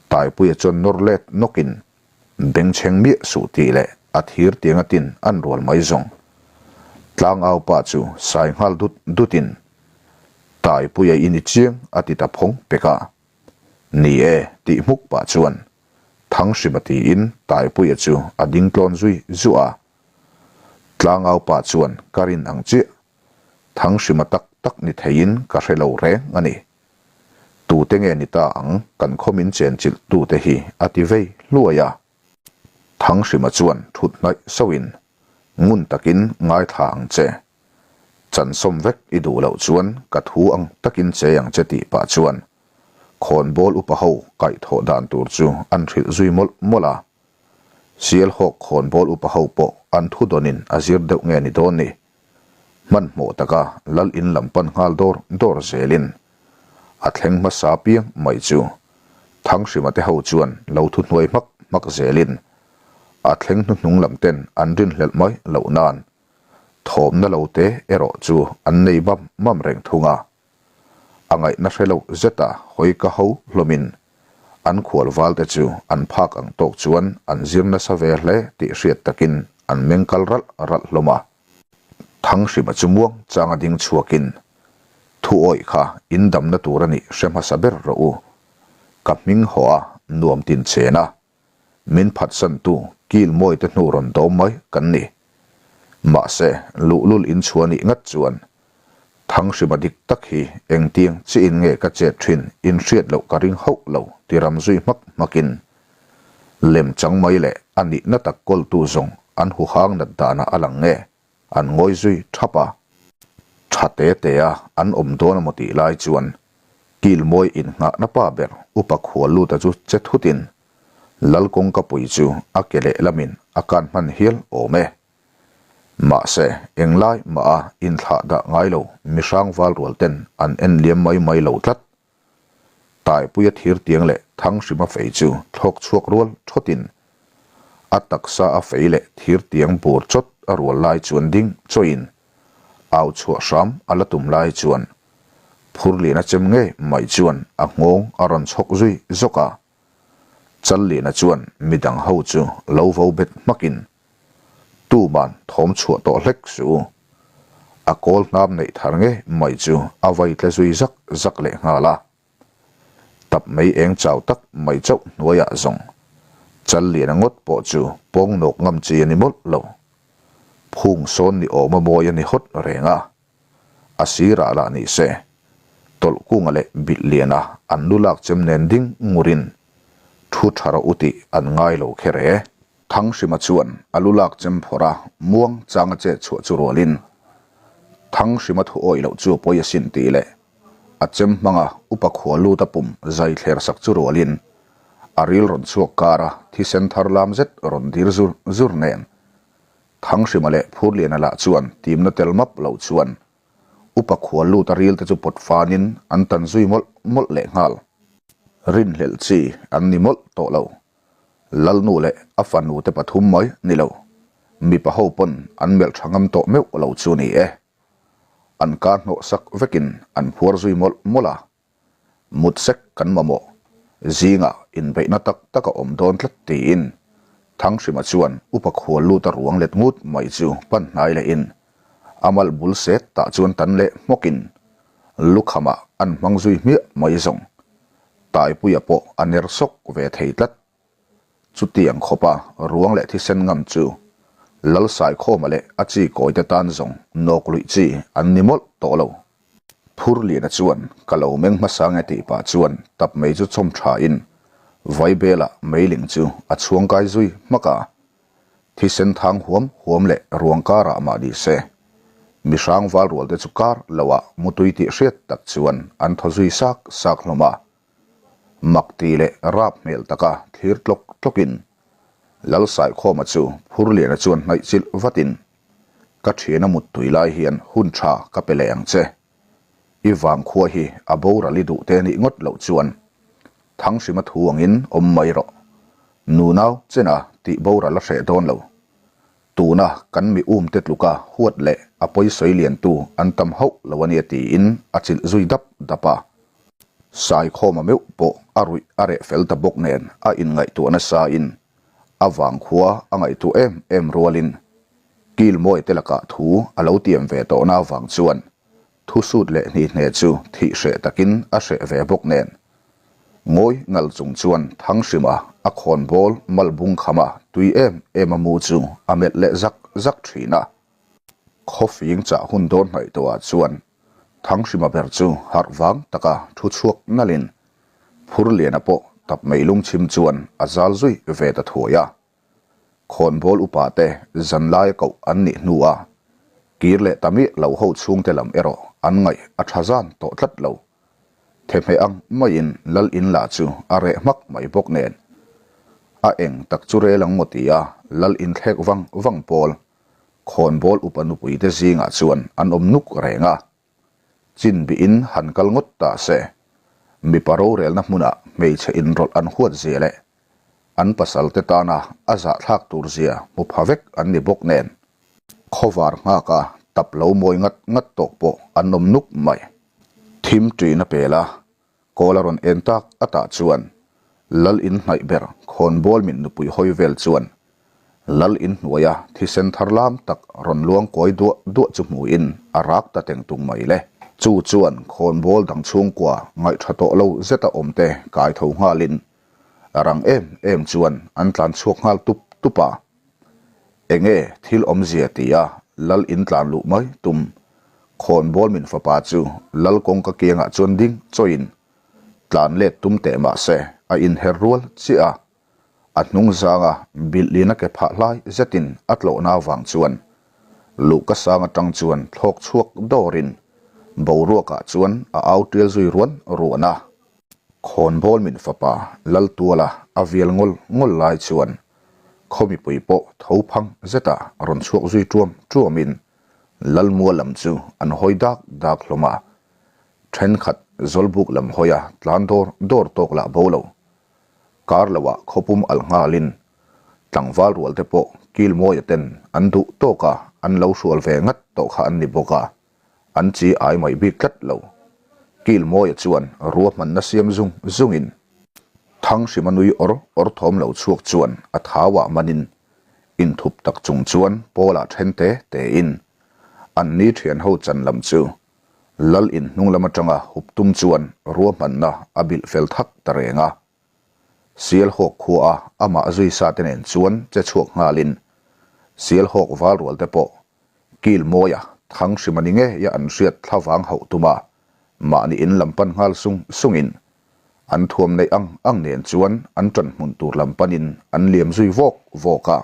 Taipuia chuan nawr let nawkin bengchheng miah suh tih leh a thir tiang a tin an rual mai zawng. Tlangau pa chu sai nghal dut dutin Taipuia i ni chiang a ti ta phawng pek a. Ni e tih hmuk pah chuan Thanghrima tiin Taipuia chu a ding tlawn zui zuah a. Tlangau pa chuan ka rin ang chiah Thanghrima tak tak ni theiin ka hre lo reng a ni. Tute nge ni ta ang kan khaw min chenchilh tute hi a ti vei hluai a. Thanghrima chuan thut hnaih sauhin ngun takin ngaithla ang che. Chansawm vek i duh loh chuan ka thu ang takin che ang che tih pah chuan khawnbawl upa ho kaihthawh dan tur chu an hrilh zui mawlh mawlh a. Sialhawk khawnbawl upa ho pawh an thu dawnin a zir deuh nge ni dawn ni. Hmanhmawh taka lal in lam pan nghal dawr dawr zelin a thleng hmasa piang mai chu Thanghrima te ho chuan lo thu hnuai hmak hmak zelin a thleng hnuhnung lam ten an rinhlelh mai loh nan thawmna lo te erawh chu an nei mam mam reng thung a. A ngaihna hre lo zeta hawi ka ho hlawmin. An khual valte chu an phak ang tawk chuan an zir nasa ve hle tih hriat takin an meng kal ralh ralh hlawm a. Thanghrima chu muang changa ding chhuakin, Thu awih kha in damna tur a nih hre hmasa ber rawh u. Ka hming haw a nuam tin chen a, min phatsantu kil mawite hnu rawn dawm mai kan ni. Mahse, luhlul in chhuah nih ngat chuan Thanghrima dik tak hi engtiang chiin nge ka chet thin in hriat loh ka ring hauh lo ti ram zui hmak hmakin lem chang mai leh a nihna tak kawltu zawng an huhang nat danah a lang nge an ngawi zui thap a. Tha te te a an awm dawn a maw tih lai chuan Kilmawi innghahna pa ber Upa Khualluta chu che thutin Lal kawngkapui chu a ke lehlamin a kan hman hial awm e. Mahse, englai mah a inthlah dah ngai lo mihrang val rual ten an en liam mai mai lo tlat. Taipuia thir tiang leh Thanghrima fei chu thlawk chhuak rual thawtin a taksa a fei leh thir tiang bur chawt a rual lai chuan ding chawiin au chhuah hram a la tum lai chuan Phurliana chem ngei mai chuan a nghawng a rawn chhawk zui zawk a. Challiana chuan midang ho chu lo vo bet hmakin tuman thawm chhuah tawh hlek suh u. A kawl hnam neih thar nge mai chu a vai tle zui zak zak leh nghal a. Tap mei eng chau tak mai chauh hnuaiah zawng Challiana ngawt pawh chu pawng nawk ngam chi a ni mawlh lo. Phung sawn ni awma mawi a ni hawt reng a. A sirah lah ni se, Tawlhkunga leh Bilhliana an lu lak chem nen ding ngurin thu tha rawh u tih an ngai lo kher e. Thanghrima chuan a lu lak chem phawrh a, muang changa chet chhuah chu rualin Thanghrima thu awih loh chu a pawi asin tih leh a chem hmanga upa khua lut a pum zai thler sak chu rualin a ril rawn chhuak kar a thisen thar lam zet rawn dir zur zur nen Thanghrima leh Phurliana lah chuan timna tel map lo chuan upa khual lut a ril te chu pawt fanin an tan zui mawlh mawlh leh nghal. Rinhlelh chi an ni mawlh tawh lo. Lalnu leh a fanu te pathum mai ni lo, mipa ho pawn an melh tha ngam tawh meuh lo chu ni e. An kar hnawh sak vekin an phuar zui mawlh mawlh a. Mut sek kan mamawh. Zingah inbeihna tak tak a awm dawn tlat tiin Thanghrima chuan upa khual lut a ruang let ngut mai chu pan hnai lehin a mal bul set tah chuan tan leh hmawkin lukhamah an hmang zui hmiah mai zawng. Taipuia pawh a ner sawk ve thei tlat. Chutiang khawpa ruang leh thisen ngam chu Lalsaikhawma leh a chi kawite tan zawng nawk luih chi an ni mawlh tawh lo. Phurliana chuan ka lo meng hmasa nge tih pah chuan tap mei chu chawm tha in Vaibela meiling chu a chhuang kai zui hmak a. Thisen thang huam huam leh ruang karah mah ni se mihrang val rual te chu kar lo ah mutui tih hriat tak chuan an thaw zui sak sak hlawm a. Mak ti leh rap hmel taka thlir tlawk tlawk in Lalsaikhawma chu Phurliana chuan hnaih chilh vat in Ka thian a muttui lai hian hun tha ka pe leh ang che. I vangkhua hi a boral i duh te nih ngawt loh chuan Thanghrima thu angin awm mai rawh. Nunau chena tih boral a hreh dawn lo. Tuna kan mi um te tluka huat leh a pawisawi liantu an tam hauh lo a nia tiin a chilh zui dap dap a. Saikhawma meuh pawh a ruih a reh fel ta bawk nen a inngaihtuah nasa in A vangkhua a ngaihtuah em em rualin Kilmawi te lakah thu a lo tiam ve tawhna avang chuan thu sut leh hni hne chu thih hreh takin a hreh ve bawk nen ngawi ngal chung chuan Thanghrima a khawnbawl malbung khama tui em em a mu chu a melh leh zak zak thin a. Khawfing chah hun dawn hnaih tawhah chuan Thanghrima ber chu harh vang taka thu chhuak nalhin Phurliana pawh tap mei lungchhim chuan a zal zui ve ta thuai a. Khawnbawl upa te zanlaia koh an nih hnua kir leh ta miah lo ho chhungte lam erawh an ngaih a tha zan tawh tlat lo. Thehmeh ang maiin Lal in lah chu a reh hmak mai bawk nen. A eng tak chu rel ang maw tia Lal in thlek vang vang pawl Khawnbawl upa nupui te zingah chuan an awm nuk reng a. Chin bihin han kal ngawt ta se, mipa rorelna hmunah hmeichhe inrawlh an huat zia leh an pasal te tana a zahthlak tur zia hmu pha vek an ni bawk nen, khawvar nghaka tap lo mawi ngat ngat tawk pawh an awm nuk mai. Thim ṭin a pel a, Kawl a rawn en tak atah chuan. Lal in hnaih ber khawnbawl min nupui hawi vel chuan Lal in hnuaia thisen thar lam tak rawn luang kawi duah duah chu hmuin a rak ta teng tung mai le. Chu chuan khawnbawl dang chhungkua ngaihṭha tawh lo zeta awmte kai tho nghalin rang em em chuan an tlan chhuak nghal tup tup a. Enge thil awmzia tia Lal in tlan luh mai tum khawnbawl min fapa chu Lal kawngka kiangah chuan ding chawiin tlan let tum teh mah se a inher rual chiah a. A hnung zanga bilhlina ke phah hlai zetin a tlawhna avang chuan luhka sang atang chuan thlawk chhuak dawrin boruakah chuan a au tial zui ruan ruan a. Khawnbawl min fapa Laltuala a vial ngawl ngawl lai chuan khaw mipui pawh tho phang zeta rawn chhuak zui tuam tuamin Lalmua lam chu an hawi dak dak hlawm a. Thenkhat Zawlbuk lam hawia tlan dawr dawr tawk lah bo lo. Kar loah khawpum alh nghalin tlangval rual te pawh Kilmawia ten an duh tawk a, an lo hrual ve ngat tawh kha an ni bawk a, an chi ai mai bik tlat lo. Kilmawia chuan ruahmanna siam zung zungin Thanghrima nui awr awr thawm lo chhuak chuan a thauah manin inthup tak chung chuan Pawlah then te tein an ni thianho chan lam chu Lal in hnung lam atanga hup tum chuan ruahmanna a bilh fel thak ta reng a. Sialhawk khua a amah zui sa te nen chuan che chhuak nghalin Sialhawk val rual te pawh kil mawia thang hrim a ni ngei a an hriat thlavang hauh tum a, mahni in lam pan nghal sung sungin an thuam neih ang ang nen chuan an ṭan hmun tur lam panin an liam zui vawk vawk a.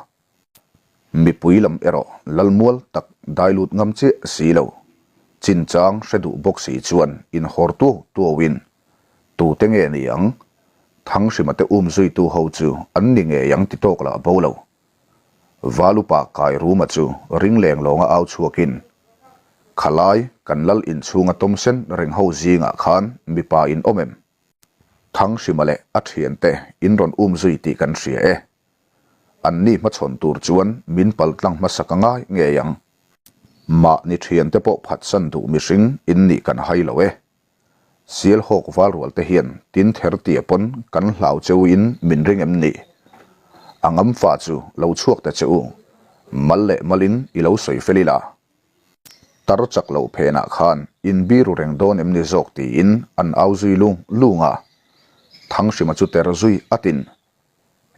Mipui lam erawh lalmual tak dai lut ngam chiah si lo. Chinchang hre duh bawk si chuan inhawr tuau tuauin, Tute nge ni ang? Thanghrima te um zuitu ho chu an ni ngei ang ti tawk lah bo lo. Valupa Kairuma chu ring leng lawnga au chhuakin, Khalai, kan lal inchhunga tawmsen reng ho zingah khan mipa in awm em? Thanghrima leh a thiante in rawn um zui tih kan hria e. An ni hmachhawn tur chuan min pal tlang hmasa ka ngai ngei ang. Mahni thiante pawh phatsan duh mihring in nih kan hai lo e. Sialhawk val rual te hian tin ther tia pawn kan hlau cheu in min ring em ni? A ngam fa chu lo chhuak ta che u. Mal leh mal in i lo sawi fel ila. Tar chak loh phenah khan in biru reng dawn em ni zawk tiin an au zui lung lung a. Thanghrima chu ter zui atin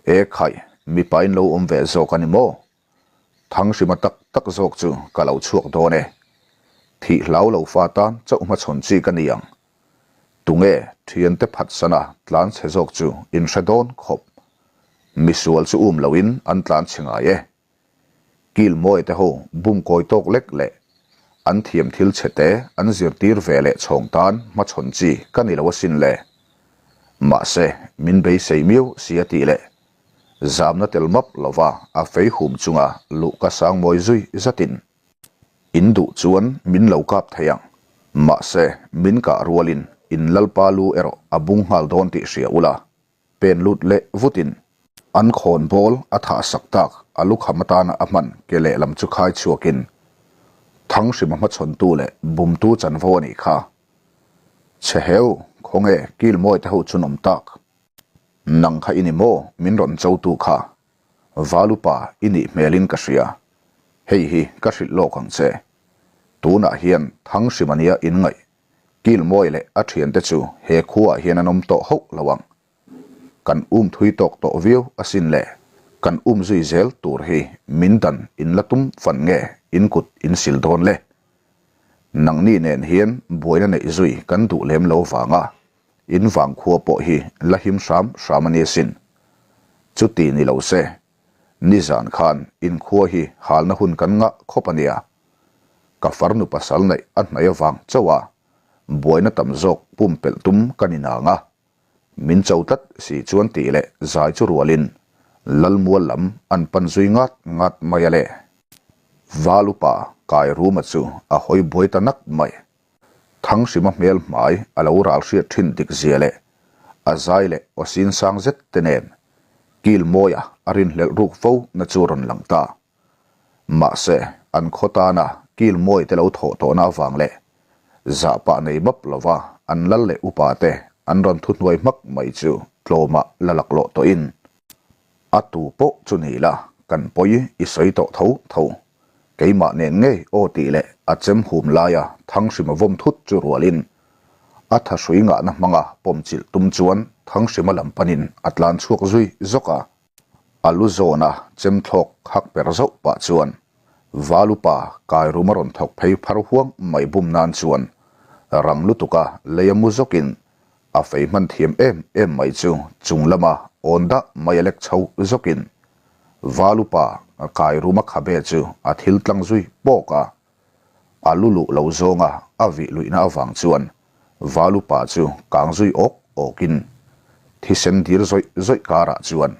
E khaih, mipa in lo awm ve zawk a ni maw? Thanghrima tak tak zawk chu ka lo chhuak dawn e. Thih hlau lo fa tan chauh hmachhawn chi ka ni ang. Tunge thiante phatsana tlan chhe zawk chu in hre dawn khawp. Misual chu um loin an tlan chhe ngai e. Kil mawi te ho bum kawi tawk lek leh an thiam thil chhe te an zirtir ve leh chhawng tan hmachhawn chi ka ni lo asin le. Mahse, min beisei miau si a tih leh zamna tel map lova a fei hum chunga luh ka sang mawi zui zatin in duh chuan min lo kap thei ang. Mahse, min kah rualin in lalpa lu erawh a bung nghal dawn tih hria ula. Pen lut leh vutin an khawn bawl a thah sak tak a lukham atana a hman ke lehlam chu khai chhuakin Thanghrima hmachhawntu leh bumtu chanvo a nih kha. Chhe heu, khawnge Kilmawi te ho chu nawm tak. Nang kha i ni maw min rawn chotu kha? Valupa i nih hmelin ka hria. Hei hi ka hrilh lawk ang che. Tunah hian Thanghrima nia inngaih Kilmawi leh a thiante chu he khuaah hian an awm tawh hauh lo ang. Kan um thui tawk tawh viau asin le, kan um zui zel tur hi min dan in la tum fan nge in kut in sil dawn le. Nangni nen hian buaina neih zui kan duh lem lo vanga in vang khua pawh hi la him hram hram a ni asin. Chuti ni lo se, nizan khan in khua hi halna hun kan ngah khawp a nia. Ka farnu pasal neih a hnaih avang chauh a, buaina tam zawk pumpelh tum ka ni nang a. Min cho tlat si chuan tih leh zai chu rualin Lalmual lam an pan zui ngat ngat mai a le. Val upa Kairuma chu a hawi buai ta nak mai. Thanghrima hmel hmai a lo ral hriat thin dik zia leh a zai leh aw sin sang zet te nen Kilmawia a rinhlelh ruk fo na chu rawn lang ta. Mahse, an khaw tana kil mawi te lo thawh tawhna avang leh zahpah nei map lova an lal leh upa te an rawn thuhnuai hmak mai chu. tlawmah la laklawh tawhin a tu pawh chu ni la kan pawi i sawi tawh tho tho. Keimah nen ngei aw tih leh a chem hum laia Thanghrima vawm thut chu rualin a thahrui ngahna hmanga pawmchilh tum chuan Thanghrima lam panin a tlan chhuak zui zawk a. A lu zawna chem thlawk hak per zauh pah chuan Valupa Kairuma rawn thawk phei phar huang mai bum nan chuan rang lutuka lei a mu zawkin a fei hman thiam em em mai chu chung lama awn dah mai a lek chho zawkin Valupa Kairuma khabe chu a thil tlang zui pawk a. A lu luh lo zawnga a vih luihna avang chuan Valupa chu kang zui awk awkin thisen dir zawih zawih karah chuan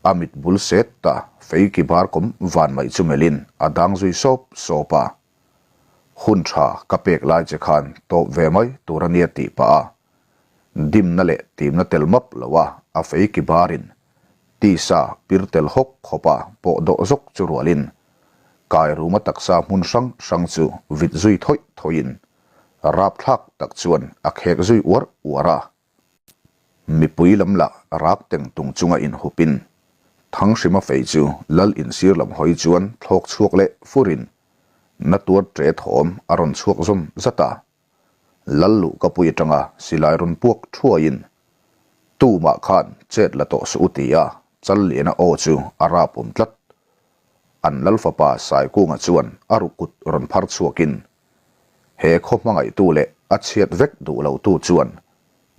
a mit bul set ta fei ki bar kawm van mai chu melhin a dang zui sawp sawp a. Hun tha ka pek lai che khan tawp ve mai tur a nia tih pah a dimna leh timna tel map lo a a fei ki barin tisa pir tel hawk khawpa pawh dawh zawk chu rualin Kairuma taksa hmun hrang hrang chu vit zui thawih thawhin rapthlak tak chuan a khek zui uar uar a. Mipui lam lah rak teng tung chunga inhupin Thanghrima fei chu lal insir lam hawi chuan thlawk chhuak leh furin na tuar ṭe thawm a rawn chhuak zawm zat a. Lal luh ka pui atanga silai rawn puak thuaiin tumah khan chet la tawh suh u ti a Challiana aw chu a rap awm tlat. An lal fapa Saikunga chuan a ruk kut rawn phar chhuakin he khaw hmangaihtu leh a chhiat vek duh lotu chuan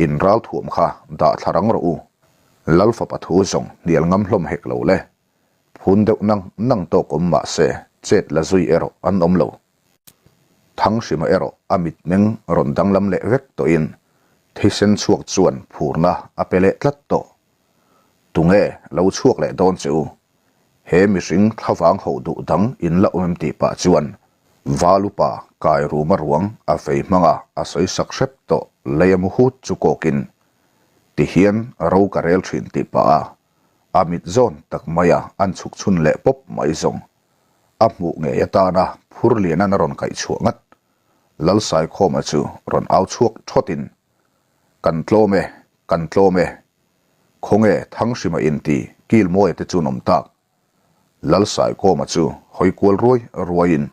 in ralthuam kha dah thla rang rawh u. Lal fapa thu zawng hnial ngam hlawm hek lo le. Phun deuh nang nang tawk awm mah se chet la zui erawh an awm lo. Thanghrima erawh a mitmeng rawn danglam leh vek tawhin thisen chhuak chuan phurna a pe leh tlat tawh. Tunge lo chhuak leh dawn che u? He mihring thlavang ho duh dang in la awm em tih pah chuan Valupa Kairuma ruang a fei hmanga a sawi sak hrep tawh lei a mu hut chu kawkin tihian ro ka rel thin tih pah a a mit zawn tak maia an chhuk chhun leh pawp mai zawng. A hmuh ngei atana phur lianan a rawn kaih chhuah ngat. Lalsaikhawma chu rawn au chhuak thawtin, Kan tlawm e, kan tlawm e. Khawnge Thanghrima inti Kilmawia te chu an awm tak. Lalsaikawma chu hawi kual ruai ruaiin,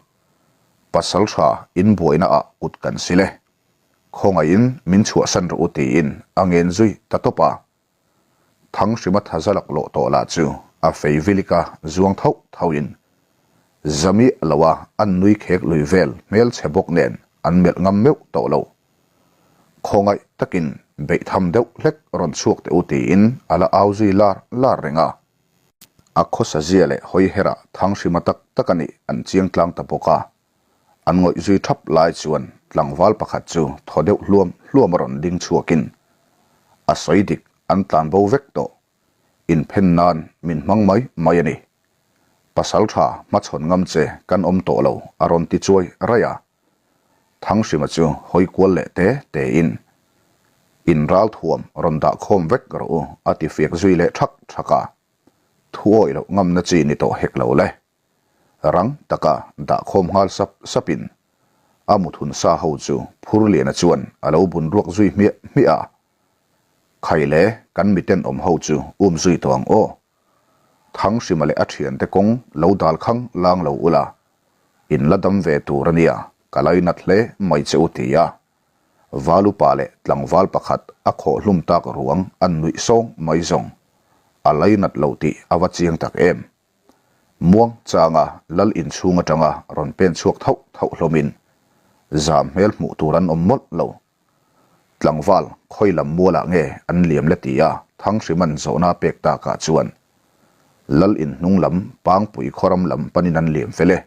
Pasal tha inbuaina ah kut kan sil e. Khawngaihin min chhuahsan rawh u tiin a ngen zui ta tawp a. Thanghrima thaza laklawh tawh lah chu a fei vilika zuang thauh thauhin Zami loa an nui khek lui vel hmelchhe bawk nen an melh ngam meuh tawh lo. Khawngaih takin beih tham deuh hlek rawn chhuak teh u tiin a la au zui lar lar reng a. A khawsa zia leh hawi herah Thanghrima tak tak a nih an chiang tlang ta bawk a. An ngawih zui thap lai chuan tlangval pakhat chu thaw deuh hluam hluam a rawn ding chhuakin a sawi dik an tlan bo vek tawh. Inphen nan min hmang mai mai a ni. Pasal tha hmachhawn ngam che kan awm tawh lo a rawn ti chuai raih a. Thanghrima chu hawi kual leh te tein in ralthuam rawn dah khawm vek rawh u a ti fiak zui leh thak thak a. Thu awih loh ngamna chi ni tawh hek lo le. Rang taka dah khawm nghal sap sapin a muthun sa ho chu Phurliana chuan a lo bun ruak zui hmiah hmiah a. Khai le, kan miten awm ho chu um zui tawh ang aw. Thanghrima leh a thiante kawng lo dal khang lang lo ula, in la dam ve tur a nia, ka lainat hle mai che u ti a. Valupa leh tlangval pakhat a khawh hlum tak ruang an nuih sawng mai zawng a lainat lo tih a va chiang tak em. Muang changa lal inchhung atanga rawn pen chhuak thauh thauh hlawmin zam hmel hmuh tur an awm mawlh lo. Tlangval khawi lam mualah nge an liam le tia Thanghrima zawhna pek takah chuan lal inhnung lam Pangpui khawram lam panin an liam fel e.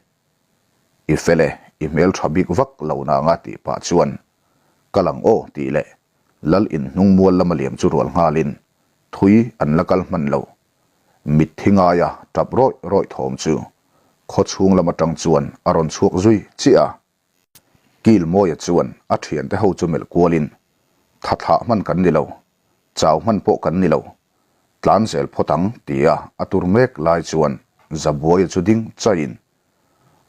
I fel e, i hmel tha bik vak lo nanga tih pah chuan ka lang aw tih leh lal inhnung mual lama liam chu rual nghalin thui an la kal hman lo. Mitthi ngaia tap rawih rawih thawm chu khaw chhung lam atang chuan a rawn chhuak zui chiah a. Kilmawia chuan a thiante ho chu melh kualin, Tha thlah hman kan ni lo, chau hman pawh kan ni lo, tlan zel phawt ang tia a tur mek lai chuan Zabuaia chu ding chaiin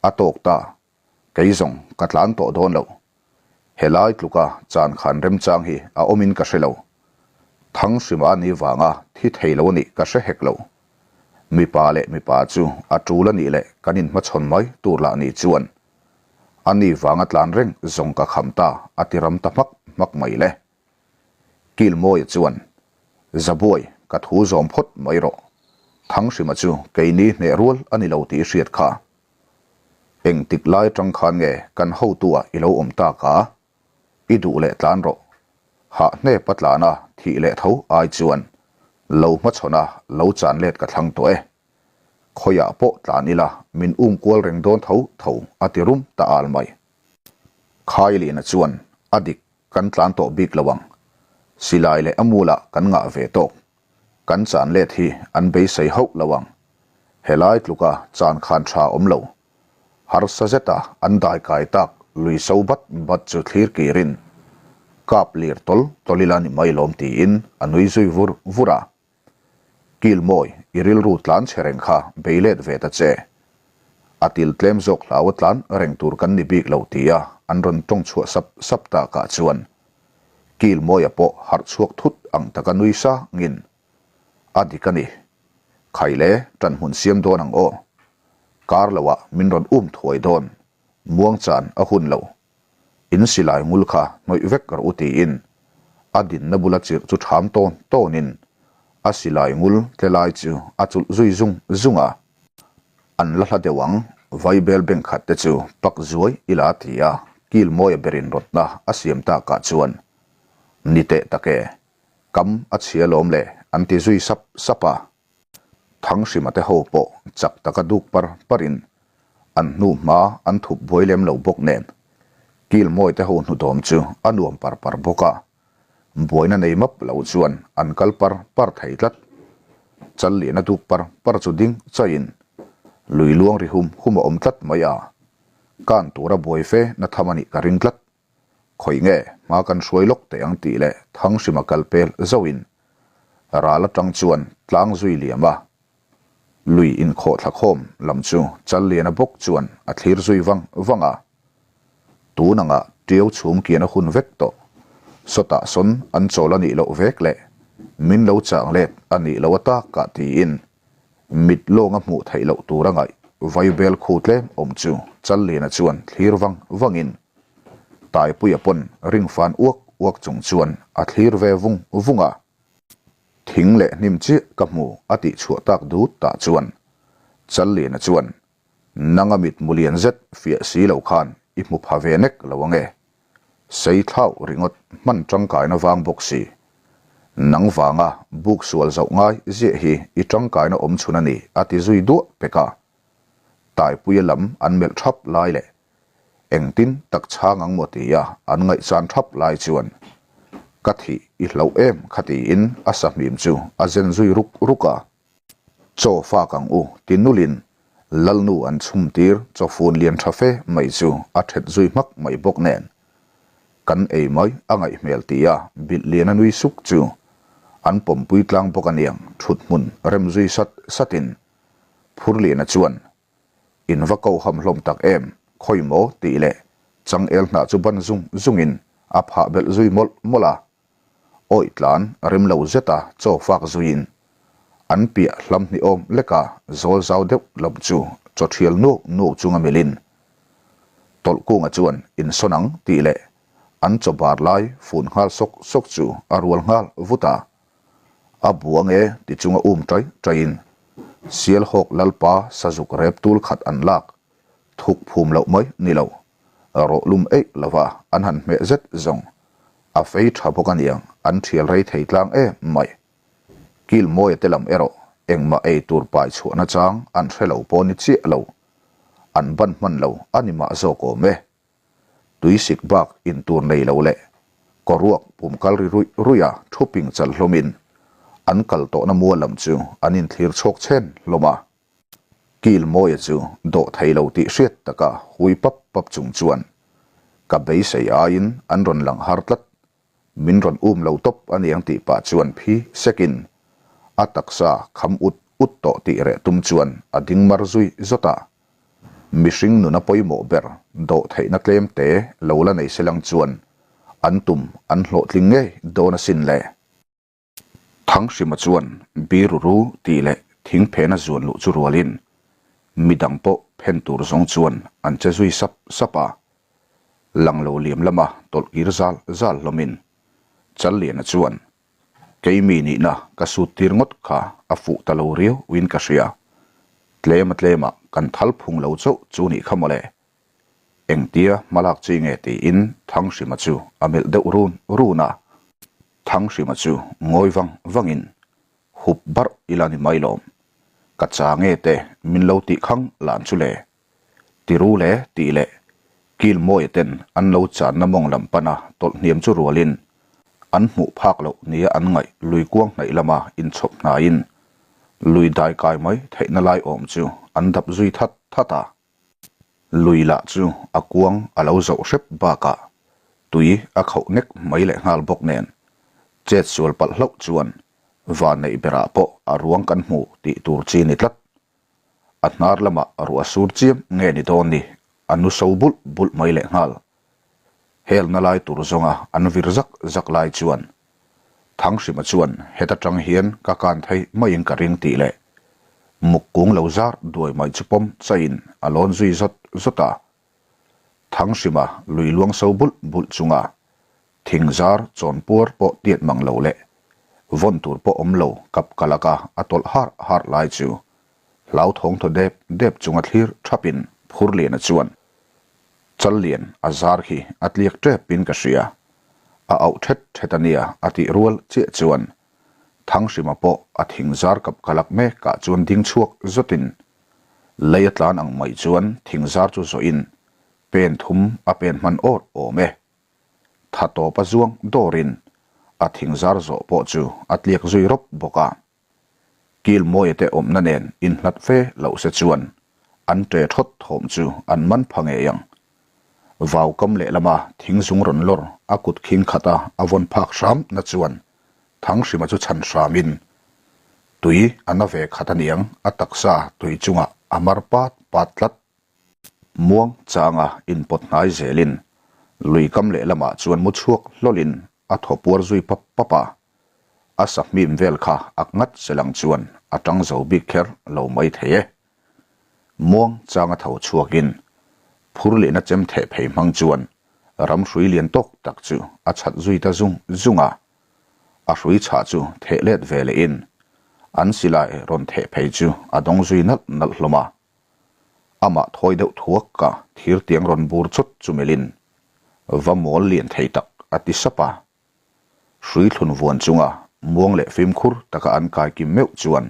a tawk ta. Kei zawng ka tlan tawh dawn lo. Helai tluka chan khan remchang hi a awmin ka hre lo. Thanghrima a nih vanga thi thei lo a nih ka hre hek lo. Mipa leh mipa chu a tul a nih leh kan inhmachhawn mai tur lah ni chuan a ni vanga tlan reng zawng ka kham ta a ti ram ta hmak hmak mai le. Kilmawia chuan, Zabuai, ka thu zawm phawt mai rawh. Thanghrima chu keini hneh rual a ni lo tih i hriat kha. Engtik lai atang khan nge kan hotu-ah i lo awm tak a? I duh leh tlan rawh. Hah hnep a tlan a, thih leh tho ai chuan lo hmachhawn a, lo chan let ka thlang tawh e. Khawiah pawh tlan ila min um kual reng dawn tho tho a ti rum ta al mai. Khailina chuan a dik kan tlan tawh bik lo ang. Silai leh a mulah kan ngah ve tawk. Kan chan let hi an beisei hauh lo ang. Helai tluka chan khan tha awm lo. Harsa zeta an dai kai tak lui so bat bat chu thlir kirin kap lir tawl tawl ila ni mai lawm tiin a nui zui vur vur a. Kilmawi i rilru tlan che reng kha bei let ve ta che. A til tlem zawk hlau a tlan reng tur kan ni bik lo tia an rawn tawng chhuah sap sap takah chuan Kilmawia pawh harh chhuak thut ang taka nui sangin a dik a ni. Khai le, ṭan hmun siam dawn ang aw. Kar loah min rawn um thuai dawn, muangchan a hun lo. In silai ngul kha hnawih vek rawh u tiin a dinna bula chirh chu ṭham tawn tawnin a silai ngul tle lai chu a chulh zui zung zung a. An la hla deuh ang, vaibel bank khat te chu pak zuai ila ti a, Kilmawia berin rawtna a siam takah chuan ni teh tak e, kam a chhia lawm le an ti zui sap sap a. Thanghrima te ho pawh chak taka duk par parin an hnu hma an thup buai lem lo bawk nen Kilmawi te ho hnudawm chu a nuam par par bawk a, buaina nei map lo chuan an kal par par thei tlat. Challiana duk par par chu ding chaiin lui luang ri hum hum a awm tlat mai a, kan tura buai fe na tham a nih ka ring tlat. Khawi nge hma kan hruai lawk teh ang tih leh Thanghrima kal pel zauhin ral atang chuan tlang zui liam a, lui inkhawh thlakhawm lam chu Challiana bawk chuan a thlir zui vang vang a. Tun anga ṭiau chhum kian a hun vek tawh. Sawtah sawn an chawl a nih loh vek leh min lo chang let a nih loh atakah tiin Mit lawnga hmuh theih loh tur a ngaih vaibel khu tlem awm chu Challiana chuan thlir vang vangin Taipuia pawn ring fan uak uak chung chuan a thlir ve vung vung a. Thing leh hnim chiah ka hmu a tih chhuah tak dut tah chuan Challiana chuan Nanga mit mu lian zet fiah si lo khan i hmu pha ve nek lo ange. Sei thlauh ringawt hman tangkaina vang bawk si. Nang vanga buk sual zoh ngai ziah hi i tangkaina awm chhun a ni a ti zui duah pek a. Taipuia lam an melh thap lai leh engtin tak chhang ang maw tia an ngaihchan thap lai chuan ka thih i hlauh em kha tiin a sahmim chu a zen zui ruk ruk a. Chaw fak ang u, ti nulin Lalnu an chhum tir chawfun lian tha fe mai chu a thet zui hmak mai bawk nen. Kan ei mai a ngaih hmel tia bilh lian a nui suk chu an pawmpui tlang bawk aniang thut hmun rem zui sat satin Phurliana chuan In va ko ham hlawm tak em, khawi maw tih leh changel hnah chu ban zung zungin a phah belh zui mawlh mawlh a. Awih tlan rem lo zeta chaw fak zuiin an piah hlam hnih awm leka zawl zau deuh lam chu chaw thial nuau nuau chunga milin Tawlhkunga chuan insawn ang tih leh an chaw bar lai fun nghal sawk sawk chu a rual nghal vut a. A buang e ti chunga um tai taiin Sialhawk Lalpa sazuk rep tul khat an lak thuk phum loh mai ni lo. Rawh lum eih lova an han hmeh zet zawng. A fei tha bawk aniang an thial rei thei tlang em mai. Kilmawia te lam erawh engmah ei tur pai chhuahna chang an hre lo pawh ni chiah lo. An ban hman lo a ni mah zawk awm e. Tuisik bak in tur nei lo leh kawruak pum kal ri ruih ruih a thu ping chal hlawmin an kal tawhna mual lam chu an inthlir chhawk chhen hlawm a. Kilmawia chu dawh thei lo tih hriat taka hui pap pap chung chuan ka beisei aiin an rawn lang har tlat, min rawn um lo tawp a niang tih pah chuan phi sekin a taksa kham ut ut tawh tih reh tum chuan a ding mar zui zawt a. Mihring nuna pawimawh ber dawh theihna tlem te lo la nei se lang chuan an tum an hlawhtling ngei dawn asin le. Thanghrima chuan biru ru tih leh thing phena zuan luh chu rualin midang pawh phen tur zawng chuan an che zui sap sap a. Lang lo liam lama tawlh kir zal zal hlawmin Challiana chuan Keimi nihna ka sut tir ngawt kha a fuh ta lo riau in ka hria. Tlema tlema kan thal phung lo chauh chu nih kha mawle. Engtia hmalak chi nge tiin Thanghrima chu a melh deuh run run a. Thanghrima chu ngawi vang vangin hup barh ila ni mai lawm. Ka cha nge te min lo tih khang lan chu le. Tiru le tih leh Kilmawia ten an lo channa mawng lam pana tawlh hniam chu rualin an hmuh phak loh nia an ngaih lui kuang hnaih lama inchhawp hnaiin lui dai kai mai theihna lai awm chu an dap zui that that a. Lui lah chu a kuang a lo zoh hrep bakah tui a khauh nek mai leh nghal bawk nen chet sual palh hlauh chuan vanneih berah pawh a ruang kan hmu tih tur chi ni tlat. A hnar lamah ruah sur chiam nge ni dawn ni, a nu so bulh bulh mai leh nghal. Helna lai tur zawnga an vir zak zak lai chuan Thanghrima chuan heta tang hian ka kan thei maiin ka ring tih leh muk kung lo zar duai mai chu pawm chaiin a lawn zui zawt zawt a. Thanghrima lui luang so bulh bulh chunga thing zar chawn puar pawh tiat mang lo leh vawn tur pawh awm lo kap ka laka a tawlh har har lai chu hlauthawng thaw dep dep chunga thlir thapin Phurliana chuan Challian a zar khi a tliak tepin ka hria. A auh thet thet a nia a tih rual chiah chuan Thanghrima pawh a thing zar kap ka lak mekah chuan ding chhuak zawtin lei a tlan ang mai chuan thing zar chu zawhin pen thum a pen hman awr awm e. Tha tawp a zuang dawrin a thing zar zawh pawh chu a tliak zui rawp bawk a. Kilmawia te awmna nen inhlat fe loh se chuan an ṭe thawt thawm chu an man pha ngei ang. Vau kam lehlama thing zung rawn lawr a kut khing khata a vawn phak hram na chuan Thanghrima chu chhan hramin tui a na ve khat aniang a taksa tui chungah a mar pat pat tlat. Muang changa inpawt hnai zelin lui kam lehlamah chuan mu chhuak hlawlin a thaw puar zui pap pap a, a sahmim vel kha ak ngat selang chuan a tang zo bik kher lo mai thei e. Muang changa tho chhuakin phur lehna chem theh phei hmang chuan ram hrui lian tawk tak chu a chhat zui ta zung zung a, a hrui chhah chu theh let ve lehin an silai rawn theh phei chu a dawng zui nalh nalh hlawm a. Amah thawi deuh thuak ka thir tiang rawn bur chawt chu melhin va mawl lian thei tak a ti sap a. Hrui thlun vuan chunga muang leh fimkhur taka an kai kim meuh chuan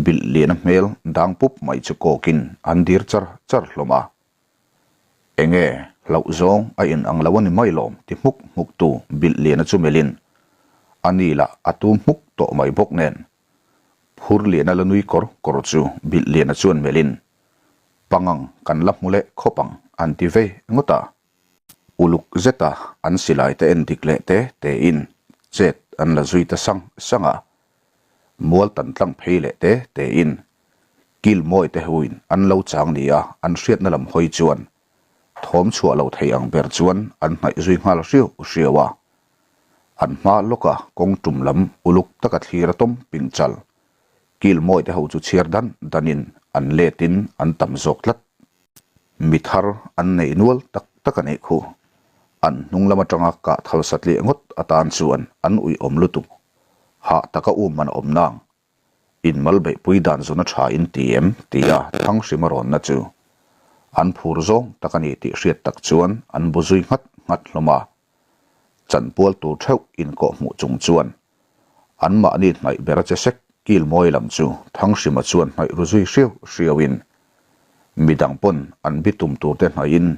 bilh liana hmel dang pup mai chu kawkin an dir char char hlawm a. Enge hlauh zawng a in ang lo a ni mai lawm ti hmuk hmuk tu bilh liana chu melhin a ni lah a tum hmuk tawh mai bawk nen Phur liana la nui kawr kawr chu bilh liana chuan melhin pangang kan la hmu leh khawp ang an ti vei ngawt a. Uluk zeta an silai te en dik leh te tein chet an la zui ta sang sang a. Mual tan tlang phei leh te tein kil mawi te huin an lo chang nia an hriatna lam hawi chuan thawm chhuah lo thei ang ber chuan an hnaih zui nghal hriau hriau a. An hma lawka kawng tum lam uluk taka thlir a tawm ping chal. Kil mawi te ho chu chhiar dan danin an letin an tam zawk tlat. Mi thar an nei nual tak tak a nih khu. An hnung lam atanga kah thal satliah ngawt atan chuan an uiawm lutuk. Hah taka um man a awm nang. Inmal beihpui dan zuna tha in ti em? tia Thanghrima rawnna chu an phur zawng tak a ni tih hriat tak chuan an bu zui nghat nghat hlawm a. Chanpual tur theuh inkawh hmuh chung chuan anmahni hnaih bera che sek kil mawi lam chu Thanghrima chuan hnaih ru zui hriau hriauin midang pawn an bitum turte hnaihin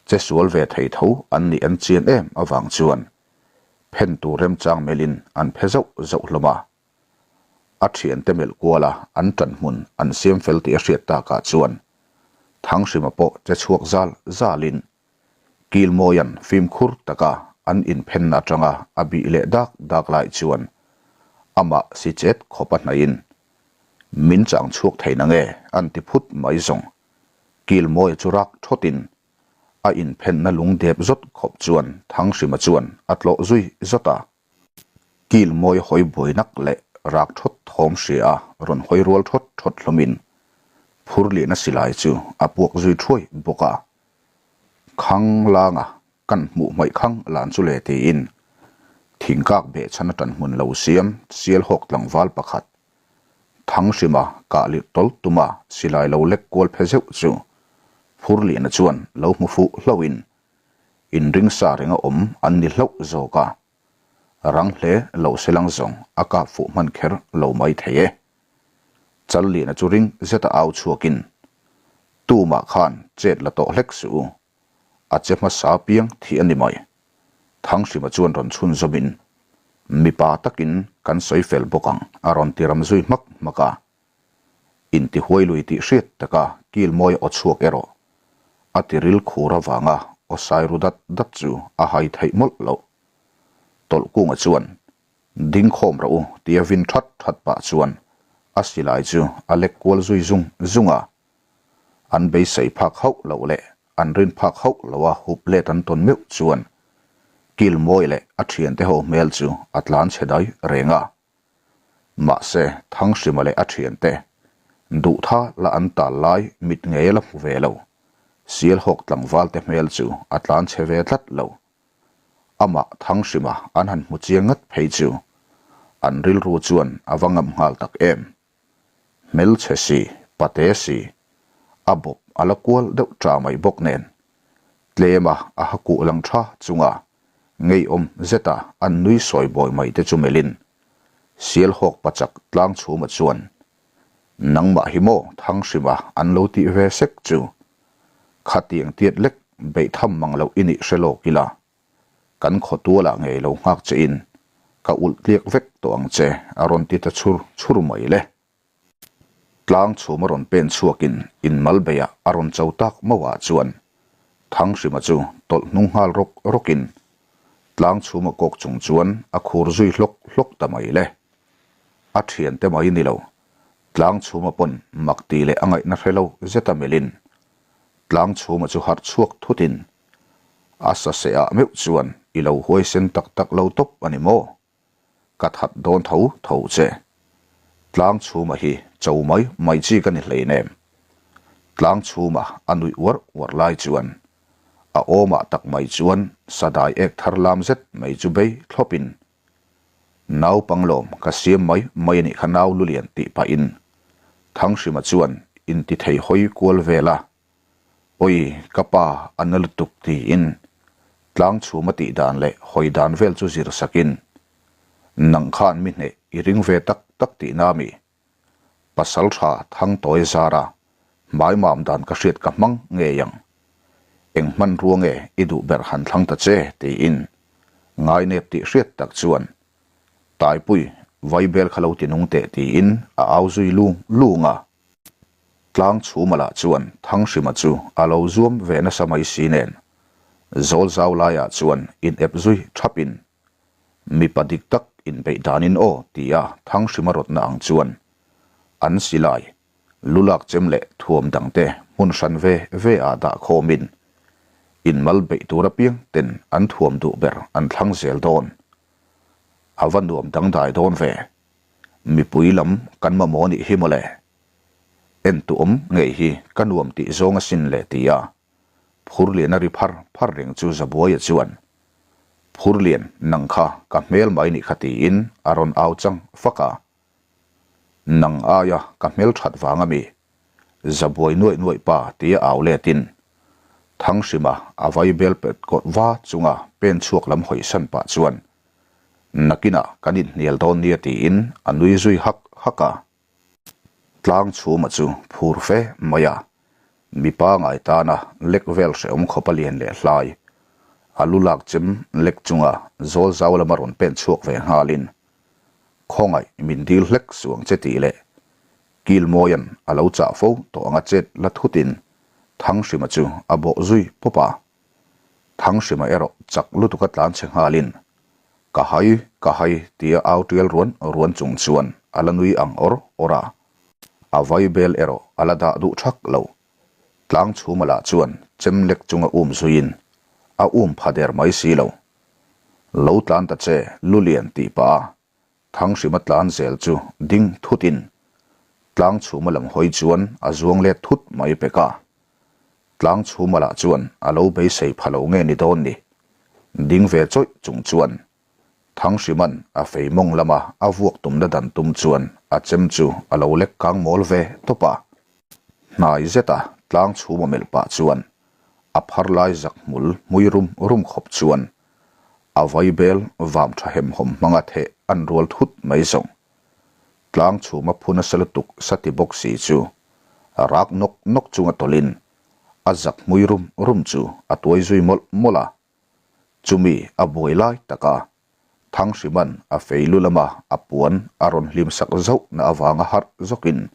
che sual ve thei tho an nih an chian em avang chuan phen tur remchang melhin an phe zauh zauh hlawm a. A thiante melh kuala an ṭan hmun an siam fel tih a hriat takah chuan Thanghrima pawh che chhuak zal zalin Kilmawia'n fimkhur taka an inphenna atanga a bih leh dak dak lai chuan amah si chet khawp a hnaihin min chang chhuak thei nange an ti phut mai zawng. Kilmawia chu rak thawtin a inphenna lung dep zawt khawp chuan Thanghrima chuan a tlawh zui zawt a. Kil mawi hawi buai nak leh rak thawt thawm hria a rawn hawi rual thawt thawt hlawmin Phurliana silai chu a puak zui thuai bawk a. Khang langa kan hmuh hmaih khang lan chu le tiin thingkak behchhan a tan hmun lo siam Sialhawk tlangval pakhat Thanghrima kah lirh tawlh tuma silai lo lek kual phe zeuh chu Phurliana chuan lo hmu fuh hlauhin inring sa renga awm an ni hlauh zawk a. Rang hle lo se lang zawng a kap fuh hman kher lo mai thei e. Challiana chu ring zeta au chhuakin, Tumah khan chet la tawh hlek suh u. A che hmasa piang thih a ni mai. Thanghrima chuan rawn chhun zawmin, Mipa takin kan sawi fel bawk ang a rawn ti ram zui hmak hmak a. Intihuai lui tih hriat taka kil mawi aw chhuak erawh a tiril khur avanga aw sai ru dat dat chu a hai theih mawlh loh. Tawlhkunga chuan, Ding khawm rawh u tia vin that that pah chuan a silai chu a lek kual zui zung zung a. An beisei phak hauh loh leh an rin phak hauh loha hup let an tawn meuh chuan kil mawi leh a thiante ho hmel chu a tlan chhe dai reng a. Mahse, Thanghrima leh a thiante duhtha la an tal lai mit ngei a la hmu ve lo. Sialhawk tlangvalte hmel chu a tlan chhe ve tlat lo. Amah Thanghrima an han hmu chiang ngat phei chu an rilru chuan a va ngam nghal tak em. Hmelchhe si, pate si, a bawp a la kual deuh ta mai bawk nen tlema a ha kuh lang tha chunga Ngeiawm zeta an nui sawi bawi mai te chu melhin Sialhawk pachak tlang chhuma chuan, Nangmah hi maw Thanghrima an lo tih ve sek chu? Khatiang tiat lek beih tham mang loh i nih hre lawk ila, kan khawtualah ngei lo nghak che in ka ulh tliak vek tawh ang che a rawn ti ta chhur chhur mai le. Tlang chhum a rawn pen chhuakin inmal beiah a rawn cho tak mauhah chuan Thanghrima chu tawlh hnung nghal rawk rawkin tlang chhum a kawk chung chuan a khur zui hlawk hlawk ta mai le. A thiante mai ni lo, tlang chhuma pawn mak tih leh a ngaihna hre lo zeta melhin tlang chhuma chu harh chhuak thutin a saseh ah meuh chuan i lo huaisen tak tak lo tawp a ni maw? Ka that dawn tho tho che. Tlang chhuma hi cho mai mai chi ka ni hleinem. Tlang chhuma a nuih uarh uarh lai chuan a awmah tak mai chuan sadai ek thar lam zet mai chu bei thlawpin Naupang lawm ka siam mai mai a nih kha nau lulian tih pahin Thanghrima chuan intithei hawi kual vel a. Awi, ka pa a na lutuk tiin tlang chhum a tih dan leh hawi dan vel chu zir sakin, Nang khan mi hneh i ring ve tak tak tihna mi? Pasal tha thang tawi zara hmai mam dan ka hriat ka hmang ngei ang. Eng hmanrua nge i duh ber han thlang ta che tiin ngainep tih hriat tak chuan Taipui vaibel kha lo ti nung teh tiin a au zui lung lung a. Tlang chhuma lah chuan Thanghrima chu a lo zuam ve nasa mai si nen, zawl zau laiah chuan in ep zui thapin, Mipa dik tak inbeih danin aw tia Thanghrima rawtna ang chuan an silai, lulak chem leh thuam dangte hmun hran ve ve ah dah khawmin inmal beih tur apiang ten an thuam duh ber an thlang zel dawn. A va nuam dangdai dawn ve. Mipui lam kan mamawh nih hi mawle. En tu awm ngei hi ka nuam tih zawng asin le ti a. Phurlian a ri phar phar reng chu Zabuaia chuan, Phurlian, nang kha ka hmel mai nih kha tiin a rawn au chang fak a. Nang aia ka hmel that vang ami? Zabuai nuaih nuaih pa tia au letin Thanghrima a vai bel pet kawt va chunga pen chhuak lam hawisan pah chuan Nakinah kan inhnial dawn nia tiin a nui zui hak hak a. Tlang chhuma chu phur fe mai a, mipa ngai tana lek vel hrehawm khawp a lian leh hlai. A lu lak chem lek chunga zawl zau lama rawn pen chhuak ve nghalin, Khawngaih min dil hlek suang che tih leh Kilmawia'n a lo chah fo tawh anga chet la thutin Thanghrima chu a bawh zui pawp a. Thanghrima erawh chak lutuk a tlan chhe nghalin, Ka hai, ka hai tia au tial ruan ruan chung chuan a la nui ang awr awr a. A vai bel erawh a la dah duh thak lo. Tlang chhuma lah chuan chem lek chunga um zuiin a um pha der mai si lo. Lo tlan ta che, Lulian tih pah a. Thanghrima tlan zel chu ding thutin tlang chhuma lam hawi chuan a zuang let thut mai pek a. Tlang chhuma lah chuan a lo beisei pha lo nge ni dawn ni. Ding ve chawih chung chuan Thangsiman a fei mawng lama a vuak tumna dan tum chuan a chem chu a lo lek kang mawl ve tawp a. Hnai zeta tlang chhuma melh pah chuan a phar lai zak hmul hmui rum rum khawp chuan a vaibel vam tha hemhawm hmanga theh an rual thut mai zawng. Tlang chhuma phu nasa lutuk sa ti bawk si chu rak nawk nawk chunga tawlhin a zak hmui rum rum chu a tuai zui mawlh mawlh a. Chumi a buai lai taka Thangsiman a fei lu lama a puan a rawn hlim sak zauh na avanga harh zawkin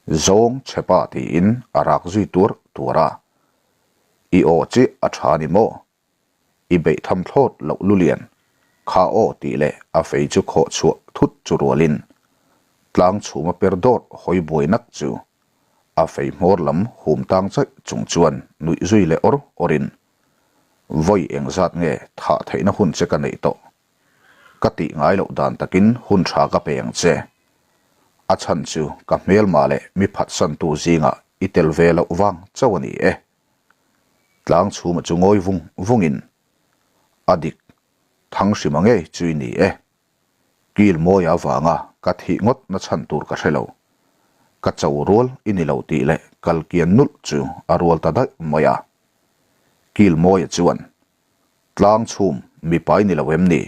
Zawng chhepa tiin a rak zui tuar tuar a. I aw chiah a tha ni maw? I beih tham thlawt loh lulian kha aw tih leh a fei chu khawh chhuah thut chu rualin tlang chhuma per dawt hawi buai nak chu a fei hmawr lam hum tang chaih chung chuan nuih zui leh awr awrin Vawi engzat nge thah theihna hun che ka neih tawh? Ka tih ngai loh dan takin hun tha ka pe ang che. A chhan chu ka hmelma leh mi phatsantu zingah i tel ve loh vang chauh a ni e. Tlang chhuma chu ngawi vung vungin, A dik, Thanghrima ngei chu i ni e. Kil mawi avanga ka thih ngawt na chhan tur ka hre lo. Ka cho rual i ni lo tih leh kal kian nulh chu a rual ta daih mai a. Kil mawia chuan, Tlang chhum mipa i ni lo em ni?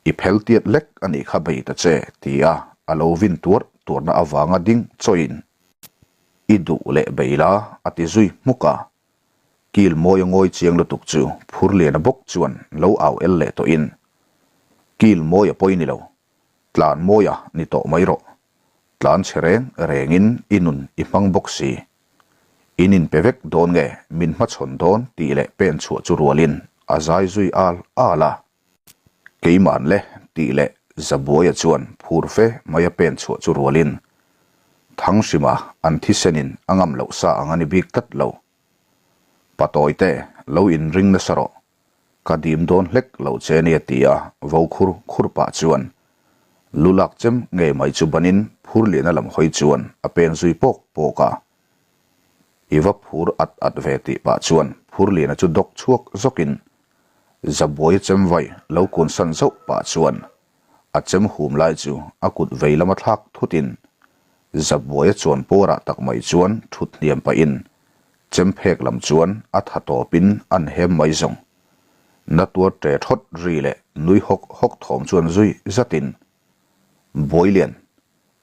I phel tiat lek a nih kha bei ta che ti a a lo vin tuar tuarna avanga ding chawiin i duh leh bei la a ti zui hmuk a. Kil mawi a ngawi chiang lutuk chu Phurliana bawk chuan lo au el leh tawhin, Kil mawi a pawi ni lo, tlan mawi a ni tawh mai rawh. Tlan chhe reng rengin i nun i hmang bawk si. In inpe vek dawn nge min hmachhawn dawn tih leh pen chhuah chu rualin a zai zui al al a. Keiman le tih leh Zabuaia chuan phur fe mai a pen chhuah chu rualin Thanghrima an thisenin a ngam loh sa ang a ni bik tlat lo. Patawite lo inring nasa rawh. Ka dim dawn hlek lo che nia ti a vo khur khur pah chuan lu lak chem ngei mai chu banin phur liana lam hawi chuan a pen zui pawk pawk a. I va phur at at ve tih pah chuan phur liana chu dawk chhuak zawkin Zabuai chem vai lo kun san zauh pah chuan a chem hum lai chu a kut vei lama thlak thutin Zabuaia chuan pawrah tak mai chuan thut hniam pahin chem phek lam chuan a tha tawpin an hem mai zawng. Na tuar ṭe thawt ri leh nui hawk hawk thawm chuan zui zatin Buailian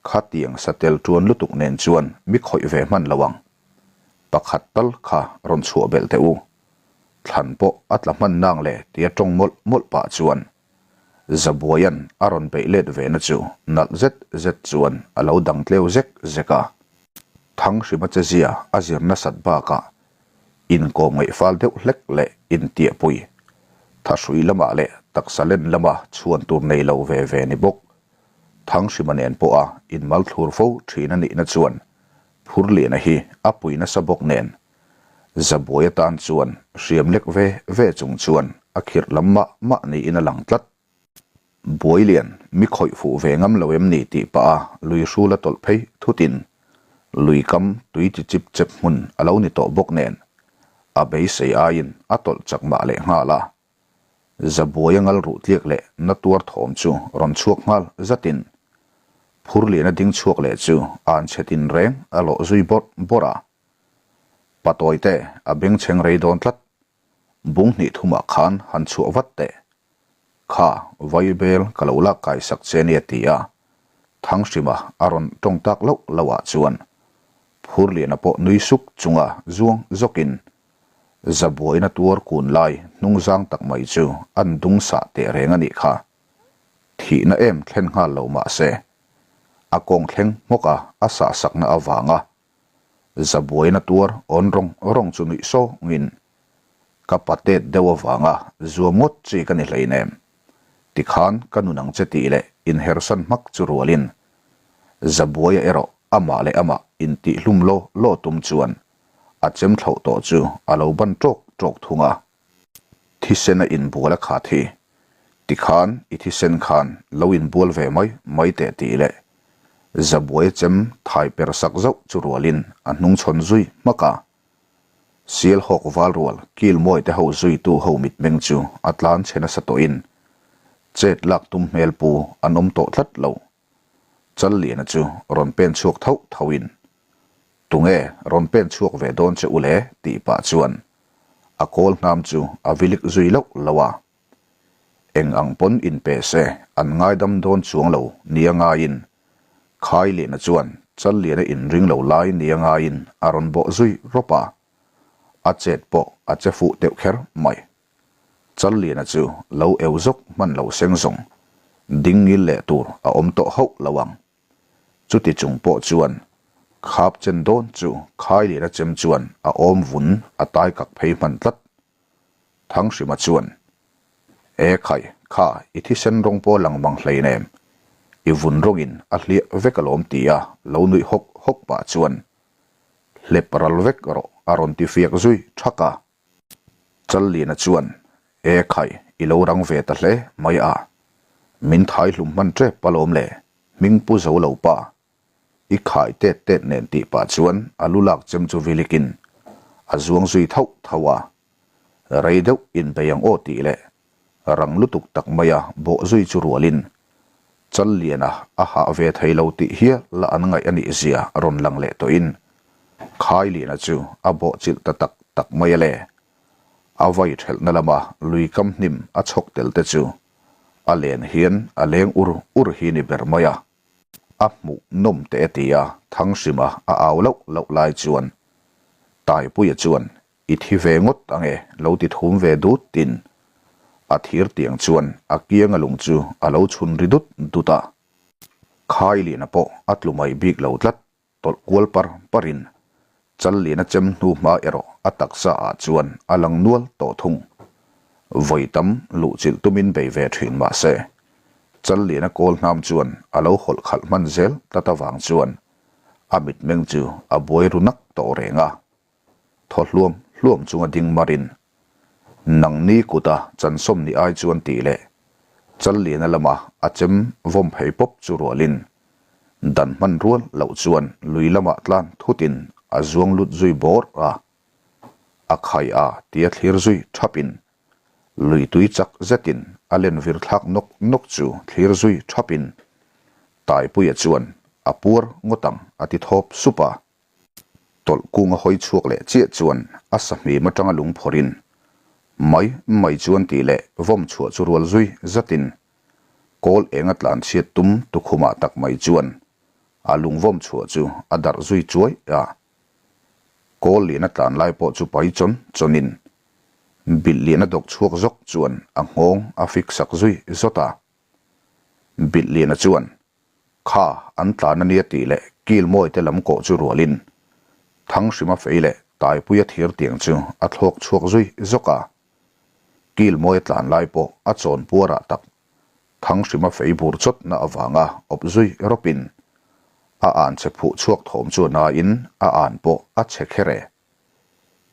Khatiang satel ṭuan lutuk nen chuan mi khawih ve hman lo ang. Pakhat tal kha rawn chhuah belh teh u. Thlan pawh a tla hman nang le tia ṭawng mawlh mawlh pah chuan Zabuaia'n a rawn beih let ve na chu nalh zet zet chuan a lo dang tleu zek zek a. Thanghrima che zia a zir nasat bakah inkawm ngaih fal deuh hlek leh intiahpui thahrui lamah leh taksa len lama chhuan tur nei lo ve ve ni bawk. Thanghrima nen pawha inmal thlur fo thin a nihna chuan Phurliana hi a pui nasa bawk nen Zabuai atan chuan hriam lek ve ve chung chuan a khirh lam mah mah niin a lang tlat. Buailian mi khawih fuh ve ngam lo em ni tih pah a lui hrul a tawlh phei thutin lui kam tui chi chip chep hmun a lo ni tawh bawk nen a beisei aiin a tawlh chak mah leh nghal a. Zabuaia ngal ruh tliak leh na tuar thawm chu rawn chhuak nghal zatin Phurliana ding chhuak leh chu an chhe tin reng a lawh zui bawrh bawrh a. Patawite a bengchheng rei dawn tlat. Bung hnih thumah khan han chhuah vat teh. Kha, vaibel ka lo lak kai sak che nia ti a, Thanghrima a rawn tawng tak loh loh ah chuan Phurliana pawh nui suk chunga zuang zawkin Zabuaina tuar kun lai hnungzang tak mai chu an dung sah teh reng a nih kha. Thihna em thlen nghal lo mah se, a kawng thleng hmawk a a sah sakna avanga Zabuaina tuar awn rawng rawng chu nuih sawngin ka patet deuh avanga zuam ngawt chi ka ni hleinem. Tikhan ka nun ang che tih leh inhersan hmak chu rualin Zabuaia erawh amah leh amah intihhlum law law tum chuan a chem thlauh tawh chu a lo ban ṭawk ṭawk thung a. Thisena inbual a khat hi. Tikhan i thisen khan lo inbual ve mai mai teh tih leh Zabuaia chem thai per sak zauh chu rualin a hnungchhawn zui hmak a. Sialhawk val rual Kilmawi te ho zuitu ho mitmeng chu a tlan chhe nasa tawhin chet lak tum hmel pu an awm tawh tlat lo. Challiana chu rawn pen chhuak thauh thauhin, Tunge rawn pen chhuak ve dawn che u le? tih pah chuan a kawl hnam chu a vilik zui loh loh a. Eng ang pawn inpe se an ngaidam dawn chuang lo nia ngaiin Khailiana chuan Challiana inring lo lai nia ngaiin a rawn bawh zui rawp a, a chet pawh a che fuh deuh kher mai. Challiana chu lo eu zawk hman lo seng zawng ding ngil leh tur a awm tawh hauh lo ang. Chuti chung pawh chuan khap chen dawn chu Khailiana chem chuan a awm vun a tai kak phei hman tlat. Thanghrima chuan, E khai, kha i thisen rawng pawh lang mang hlein em? I vun rawngin a hliah vek alawm tia lo nuih hawk hawk pah chuan, Hlep ral vek rawh a rawn ti fiak zui thak a. Challiana chuan, E khai, i lo rang ve ta hle mai a, min thai hlum hman tep alawm le, hming pu zo lo pa, I khai tet tet nen tih pah chuan a lu lak chem chu vilikin a zuang zui thauh thauh a. Rei deuh inbei ang aw tih leh rang lutuk tak maia bawh zui chu rualin Challiana a hah ve thei lo tih hial la an ngaih a nih zia rawn lang leh tawhin Khailiana chu a bawh chilh ta tak tak mai a le. A vai thelhna lama lui kam hnim a chhawk tel te chu a len hian a leng ur ur hi ni ber mai a. A hmuh nawm teh a ti a, Thanghrima a au loh loh lai chuan Taipuia chuan I thi ve ngawt ange lo ti thum ve dut tin a thir tiang chuan a kianga lung chu a lo chhun ri dut dut a. Khailiana pawh a tlu mai bik lo tlat. Tawlh kual par parin Challiana chem hnu hma erawh a taksa ah chuan a lang nual tawh thung. Vawi tam luhchilh tumin bei ve thin mah se, Challiana kawl hnam chuan a lo hawlh khalh hman zel tlat avang chuan a mitmeng chu a buai ru nak tawh reng a. Thaw hluam hluam chunga ding marin, Nangni kuta chansawm ni ai chuan tih leh Challiana lama a chem vawm phei pawp chu rualin Dan hman rual loh chuan lui lamah tlan thutin a zuang lut zui bawr a, a khai a tia thlir zui thapin lui tui chak zetin a len vir thlak nawk nawk chu thlir zui thapin Taipuia chuan a puar ngawt ang a ti thawp sup a. Tawlh kung a hawi chhuak leh chiah chuan a sahmim atanga lung phawrhin mai mai chuan tih leh vawm chhuah chu rual zui zatin Kawl eng a tlan chhiat tum tukhumah tak mai chuan a lungvawm chhuah chu a darh zui chuai a. Kawl lian a tlan lai pawh chu pai chawn chawnin bilh lian a dawk chhuak zawk chuan a nghawng a fik sak zui zawt a. Bilh liana chuan Kha an tlan a nia tih leh kil mawi te lam kawh chu rualin Thanghrima fei leh Taipuia thir tiang chu a thlawk chhuak zui zawk a. Kil mawi a tlan lai pawh a chawn puarah tak Thanghrima fei bur chawtna avanga awp zui rawpin a an che phuh chhuak thawm chu a nain a an pawh a che kher e.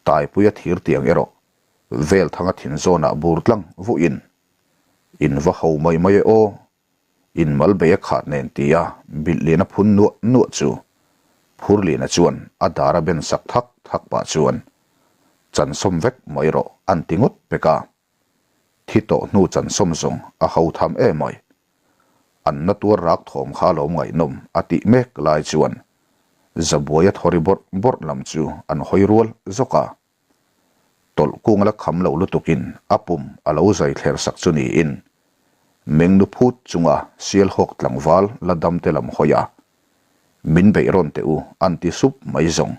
Taipuia thir tiang erawh Velthanga thin zawnah bur tlang vuhin In va ho mai mai e aw, in mal bei a khat nen tia bilh lian a phun nuah nuah chu Phurliana chuan a dar a ben sak thak thak pah chuan Chansawm vek mai rawh an ti ngawt pek a. Thi tawh hnu chansawm zawng a ho tham em mai. An na tuar rak thawm kha lo ngaihnawm a tih mek lai chuan Zabuaia thawri bawrh bawrh lam chu an hawi rual zawk a. Tawlh kung la kham lo lutukin a pum a lo zai thler sak chu niin Mengnu phut chunga Sialhawk tlangval la dam te lam hawi a, Min beih rawn teh u an ti sup mai zawng.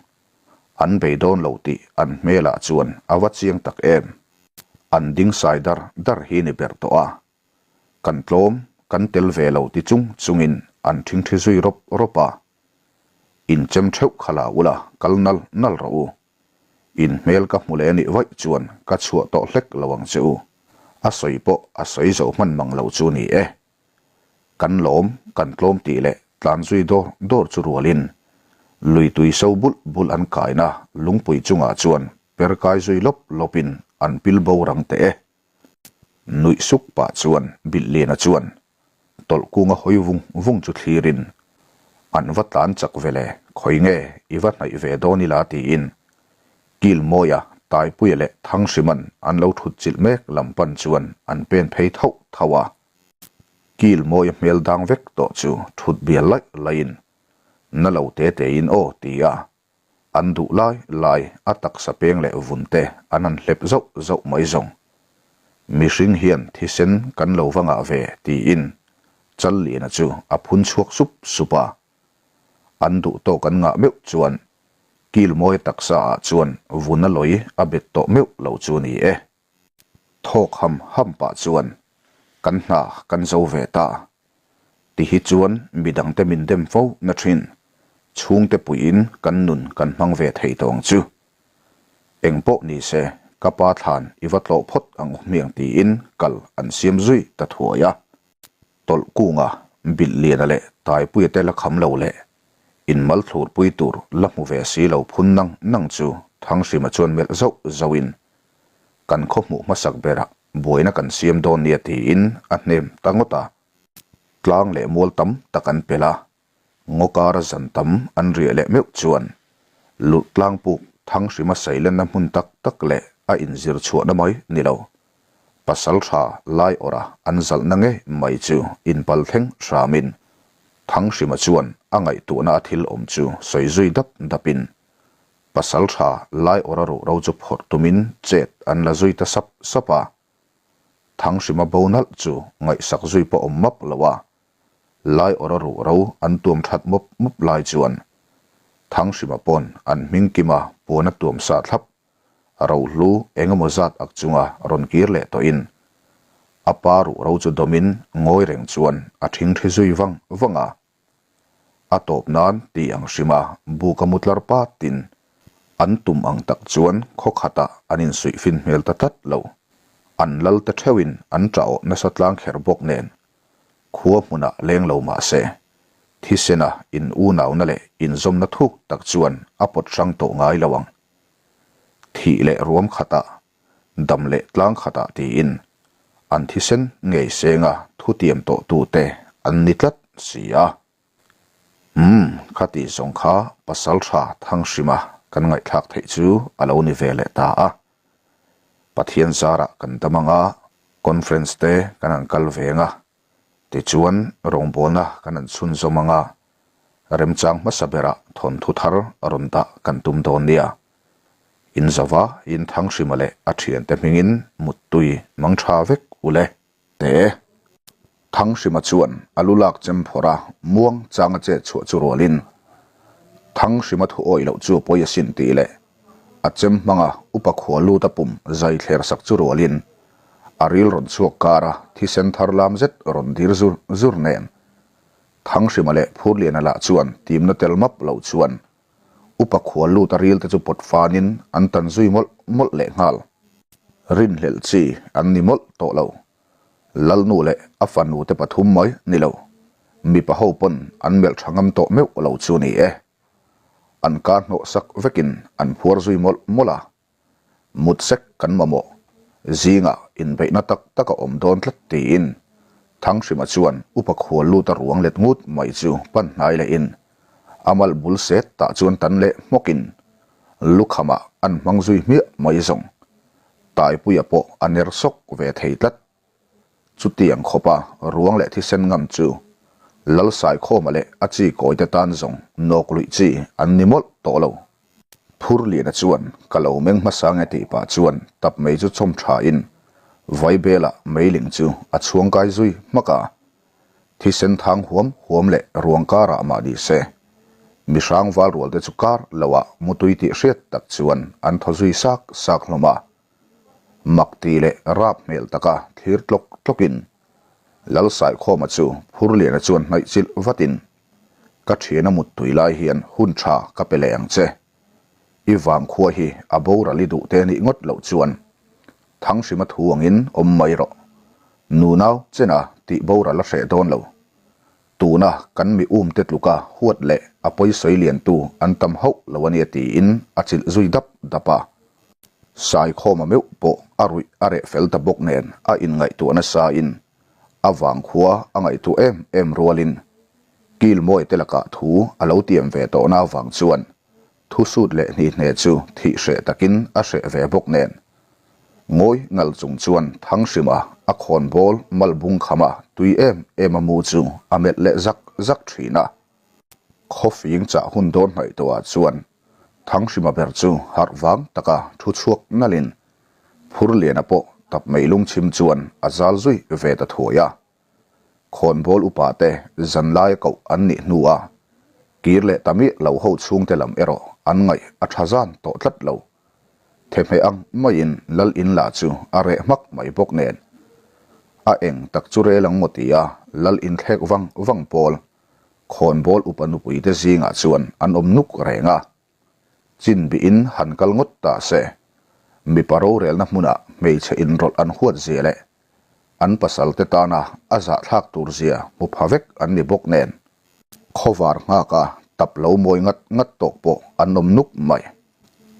An bei dawn lo tih an hmelah chuan a va chiang tak em. An ding sai dar dar hi ni ber tawh a. Kan tlawm, kan tel ve lo ti chung chungin an ṭhingṭhi zui rawp rawp a. Inchem ṭheuh kha la ula kal nal nal rawh u. In hmel ka hmu leh anih vaih chuan ka chhuah tawh hlek lo ang che u. A sawi pawh a sawi zo hman mang lo chu ni e. Kan lawm, kan tlawm tih leh tlan zui dawr dawr chu rualin lui tui so bulh bulh an kaina lungpui chungah chuan per kai zui lawp lawpin an pil bo rang teh e. Nuih suk pah chuan Bilhliana chuan tawlh kunga hawi vung vung chu thlirin, An va tlan chak ve le, khawi nge i va hnaih ve dawn ila tiin Kilmawia, Taipuia leh Thangsiman an lo thut chilh mek lam pan chuan an pen phei thauh thauh a. Kilmawia hmel dang vek tawh chu thut bial laih laihin, Na lo te tein aw ti a, An duh lai lai a taksa peng leh vun te an han hlep zauh zauh mai zawng. Mihring hian thisen kan lo va ngah ve tiin Challiana chu a phun chhuak sup sup a. An duh tawk an ngah meuh chuan Kilmawia taksa ah chuan vun a lawi a bet tawh meuh lo chu ni e. Thawk ham ham pah chuan kan hna kan zo ve ta. Ti hi chuan midangte min dem fo na thin. Chhungte puiin kan nun kan hmang ve thei tawh ang chu. Eng pawh ni se ka pa thlan i va tlawh phawt ang u hmiang tiin kal an siam zui ta thuai a. Tawlh kunga Bilhliana leh Taipuia te la kham lo leh inmal thlurpui tur la hmu ve si lo phun nang nang chu Thanghrima chuan melh zauh zauhin kan khaw hmuh hmasak berah buaina kan siam dawn nia tiin a hnem ta ngawt a. Tlang leh mual tam tak an pel a, ngaw kara zan tam an riah leh meuh chuan lulh tlang puk Thanghrima sailenna hmun tak tak leh a inzir chhuahna mai ni lo. Pasal tha lai awrha an zalhna ngei mai chu inpal thleng hramin Thanghrima chuan a ngaihtuahna a thil awm chu sawi zui dap dapin Pasal tha lai awrha ruh ro chu phawrh tumin chet an la zui ta sap sap a. Thanghrima bo nalh chu ngaihsak zui pawh awm map lo a. Lai awrha ruh ro an tuam that mawp mawp lai chuan Thanghrima pawn an hming kima puan a tuam sa thlap Rohlu eng emaw zat ak chunga rawn kir leh tawhin a pa ruh ro chu dawmin ngawi reng chuan a thingthi zui vang vang a. A tawp nan tih ang hrima buk a mu tlar patin an tum ang tak chuan khaw khatah an insuih fin hmel ta tlat lo. An lal te theuhin an ṭah awh nasa tlang kher bawk nen khua hmunah leng lo mah se thisena in unauna leh inzawmna thuk tak chuan a pawt hrang tawh ngai lo ang. Thih leh ruam khatah, dam leh tlang khatah tiin an thisen ngei senga thutiam tawh tute an ni tlat si a. Umm, khati zawng kha pasal tha Thanghrima kan ngaihthlak theih chu a lo ni ve leh ta a. Pathian zarah kan dam anga conference te kan han kal veng a, Tichuan, rawngbawlna kan han chhunzawm anga remchang hmasa berah thawnthu thar a rawn dah kan tum dawn nia. Inzova Intanghrima leh a thiante hmingin muttui mang tha vek u le. Te. Thanghrima chuan a lu lak chem phawrh a, muang changa chet chhuah chu rualin Thanghrima thu awih loh chu a pawi asin tih leh a chem hmanga upa khua lut a pum zai thler sak chu rualin a ril rawn chhuak kar a, thisen thar lam zet rawn dir zur zur nen. Thanghrima leh Phurliana lah chuan timna tel map loh chuan upa khua lut a ril te chu pawt fanin an tan zui mawlh mawlh leh nghal. Rinhlelh chi an ni mawlh tawh lo. Lalnu leh a fanu te pathum mai ni lo, mipa ho pawn an melh tha ngam tawh meuh lo chu ni e. An ka hnawh sak vekin an phuar zui mawlh mawlh a. Mut sek kan mamawh zingah inbeihna tak tak a awm dawn tlat tiin Thanghrima chuan upa khual lut a ruang let ngut mai chu pan hnai lehin a mal bul set tah chuan tan leh hmawkin lukhamah an hmang zui hmiah mai zawng. Taipuia pawh a ner sawk ve thei tlat. Chutiang khawpa ruang leh thisen ngam chu Lalsaikhawma leh a chi kawite tan zawng nawk luih chi an ni mawlh tawh lo. Phurliana chuan ka lo meng hmasa nge tih pah chuan tap mei chu chawm thain Vaibela meiling chu a chhuangkai zui hmak a. Thisen thang huam huam leh ruang karah mah ni se, mihrang val rualte chu kar loah mutui tih hriat tak chuan an thaw zui sak sak hlawm a. Mak ti leh rap hmel taka thlir tlawk tlawkin Lalsaikhawma chu Phurliana chuan hnaih chilh vatin, Ka thiana muttui lai hian hun tha ka pe leh ang che. I vangkhua hi a boral i duh te nih ngawt loh chuan Thanghrima thu angin awm mai rawh. Nunau chena tih boral a hreh dawn lo. Tuna kan mi um te tluka huat leh a pawisawi liantu an tam hauh lo a nia tiin a chilh zui dap dap a. Saikhawma meuh pawh a ruih a reh fel ta bawk nen a inngaihtuah nasa in a vangkhua a ngaihtuah em em rualin Kilmawi te lakah thu a lo tiam ve tawhna avang chuan thu sut leh hni hne chu thih hreh takin a hreh ve bawk nen ngawi ngal chung chuan Thanghrima a khawnbawl mal bung khama tui em em a mu chu a melh leh zak zak thin a. Khawfing chah hun dawn hnaih tawhah chuan Thanghrima ber chu harh vang taka thu chhuak nalhin Phurliana pawh tap mei lungchhim chuan a zal zui ve ta thuai a. Khawnbawl upa te zanlaia koh an nih hnua kir leh ta miah lo ho chhungte lam erawh an ngaih a tha zan tawh tlat lo. Thehmeh ang maiin Lal in lah chu a reh hmak mai bawk nen. A eng tak chu rel ang maw tia Lal in thlek vang vang pawl Khawnbawl upa nupui te zingah chuan an awm nuk reng a. Chin bihin han kal ngawt ta se, mipa rorelna hmunah hmeichhe inrawlh an huat zia leh an pasal te tana a zahthlak tur zia hmu pha vek an ni bawk nen, khawvar nghaka tap lo mawi ngat ngat tawk pawh an awm nuk mai.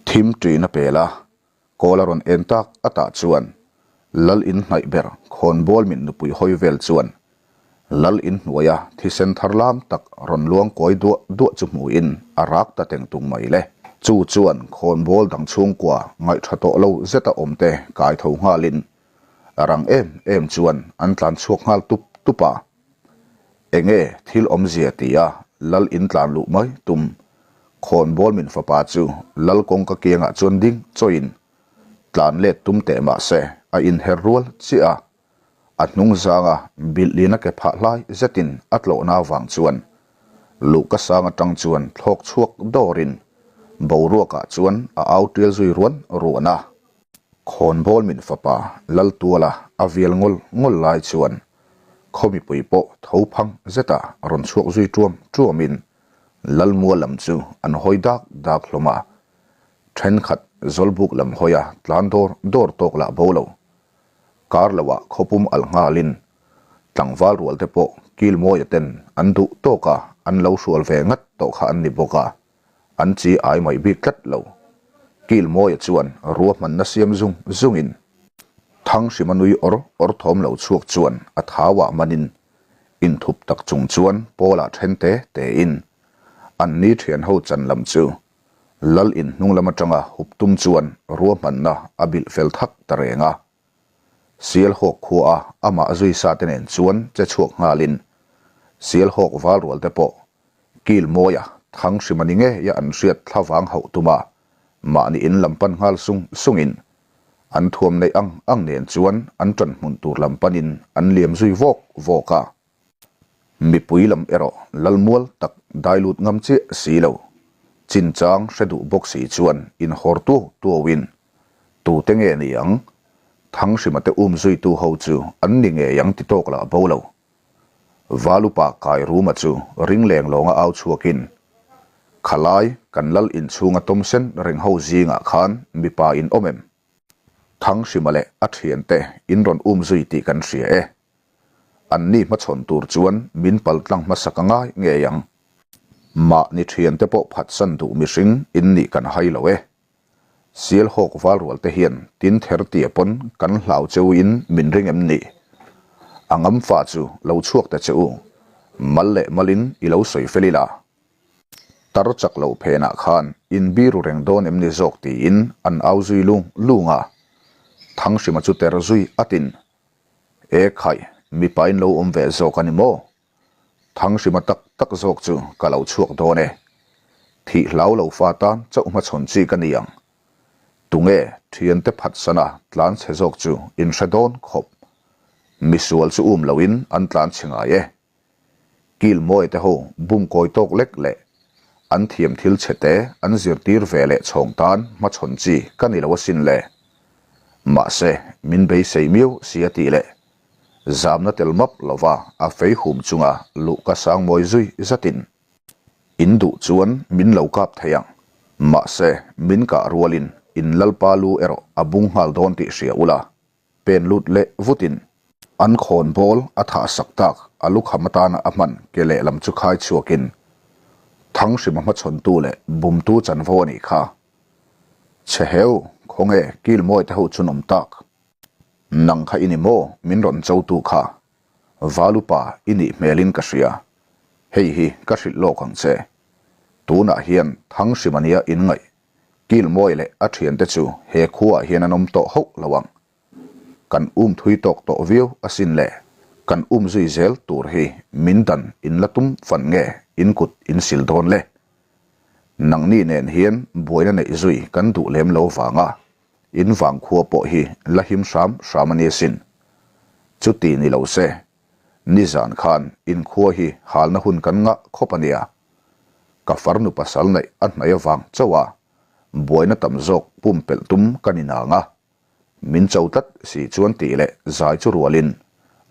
Thim ṭin a pel a, Kawl a rawn en tak atah chuan Lal in hnaih ber khawnbawl min nupui hawi vel chuan Lal in hnuaia thisen thar lam tak rawn luang kawi duah duah chu hmuin a rak ta teng tung mai le. Chu chuan khawnbawl dang chhungkua ngaihṭha tawh lo zeta awmte kai tho nghalin rang em em chuan an tlan chhuak nghal tup tup a. Enge thil awmzia tia Lal in tlan luh mai tum Khawnbawl min fapa chu Lal kawngka kiangah chuan ding chawiin tlan let tum teh mah se a inher rual chiah a, a hnung zanga bilhlina ke phah hlai zetin a tlawhna avang chuan luhka sang atang chuan thlawk chhuak dawrin boruakah chuan a au tial zui ruan ruan a. Khawnbawl min fapa Laltuala a vial ngawl ngawl lai chuan khaw mipui pawh tho phang zeta rawn chhuak zui tuam tuamin Lalmua lam chu an hawi dak dak hlawm a, thenkhat Zawlbuk lam hawia tlan dawr dawr tawk lah bo lo. Kar loah khawpum alh nghalin tlangval rual te pawh Kilmawia ten an duh tawk a an lo hrual ve ngat tawh kha an ni bawk a. An chi ai mai bik tlat lo. Kilmawia chuan ruahmanna siam zung zungin Thanghrima nui awr awr thawm lo chhuak chuan a thauah manin inthup tak chung chuan Pawlah then te tein an ni thian ho chan lam chu Lal in hnung lam atanga hup tum chuan ruahmanna a bilh fel thak ta reng a. Sialhawk khua a amah zui sa te nen chuan che chhuak nghalin Sialhawk val rual te pawh Kil mawia thang hrim a ni ngei a an hriat thlavang hauh tum a, mahni in lam pan nghal sung sungin an thuam neih ang ang nen chuan an ṭan hmun tur lam panin an liam zui vawk vawk a. Mipui lam erawh lalmual tak dai lut ngam chiah si lo, chinchang hre duh bawk si chuan inhawr tuau tuauin tute nge ni ang, Thanghrima te um zuitu ho chu an ni ngei ang ti tawk lah bo lo. Valupa kai Ruma chu ring leng lawnga au chhuakin, Khalai, kan lal inchhunga tawm sen reng ho zingah khan mipa in awm em? Thanghrima leh a thiante in rawn um zui tih kan hria e. An ni hmachhawn tur chuan min pal tlang hmasak a ngai ngei ang. Mahni thiante pawh phatsan duh mihring in nih kan hai lo e. Sialhawk val rual te hian tin ther tia pawn kan hlau che u in min ring em ni? A ngam fa chu lo chhuak ta che u, mal leh mal in i lo sawi fel ila. Tar chak lo phenah khan in biru reng dawn em ni zawk tiin an au zui lung lung a. Thanghrima chu ter zui atin, E khaih, mipa in lo awm ve zawk a ni maw? Thanghrima tak tak zawk chu ka lo chhuak dawn e. Thih hlau lo fa tan chauh hmachhawn chi ka ni ang. Tunge thiante phatsana tlan chhe zawk chu in hre dawn khawp. Misual chu um loin an tlan chhe ngai e. Kil mawi te ho bum kawi tawk lek leh an thiam thil chhe te an zirtir ve leh chhawng tan hmachhawn chi ka ni lo asin le. Mahse min beisei miau si a tih leh Zamna tel map lova a fei hum chunga luh ka sang mawi zui zatin in duh chuan min lo kap thei ang. Mahse, min kah rualin in lalpa lu erawh a bung nghal dawn tih hria ula, pen lut leh vutin an khawn bawl a thah sak tak a lukham atana a hman ke lehlam chu khai chhuakin Thanghrima hmachhawntu leh bumtu chanvo a nih kha. Chhe heu! Khawnge Kilmawi te ho chun awm tak? Nang kha i ni maw min rawn cho tu kha? Valupa i nih hmelin ka hria. Hei hi ka hrilh lawk ang che. Tunah hian Thangsimania inngaih Kilmawi leh a thiante chu he khuaah hian an awm tawh hauh lo ang. Kan um thui tawk tawh viau asin le, kan um zui zel tur hi min dan in la tum fan nge in kut in sil dawn le. Nangni nen hian buaina neih zui kan duh lem lo vanga in vangkhua pawh hi la him hram hram a ni asin. Chuti ni lo se, nizan khan in khua hi halna hun kan ngah khawp a nia. Ka farnu pasal neih a hnaih avang chauh a, buaina tam zawk pumpelh tum ka ni nang a. Min cho tlat si chuan tih leh zai chu rualin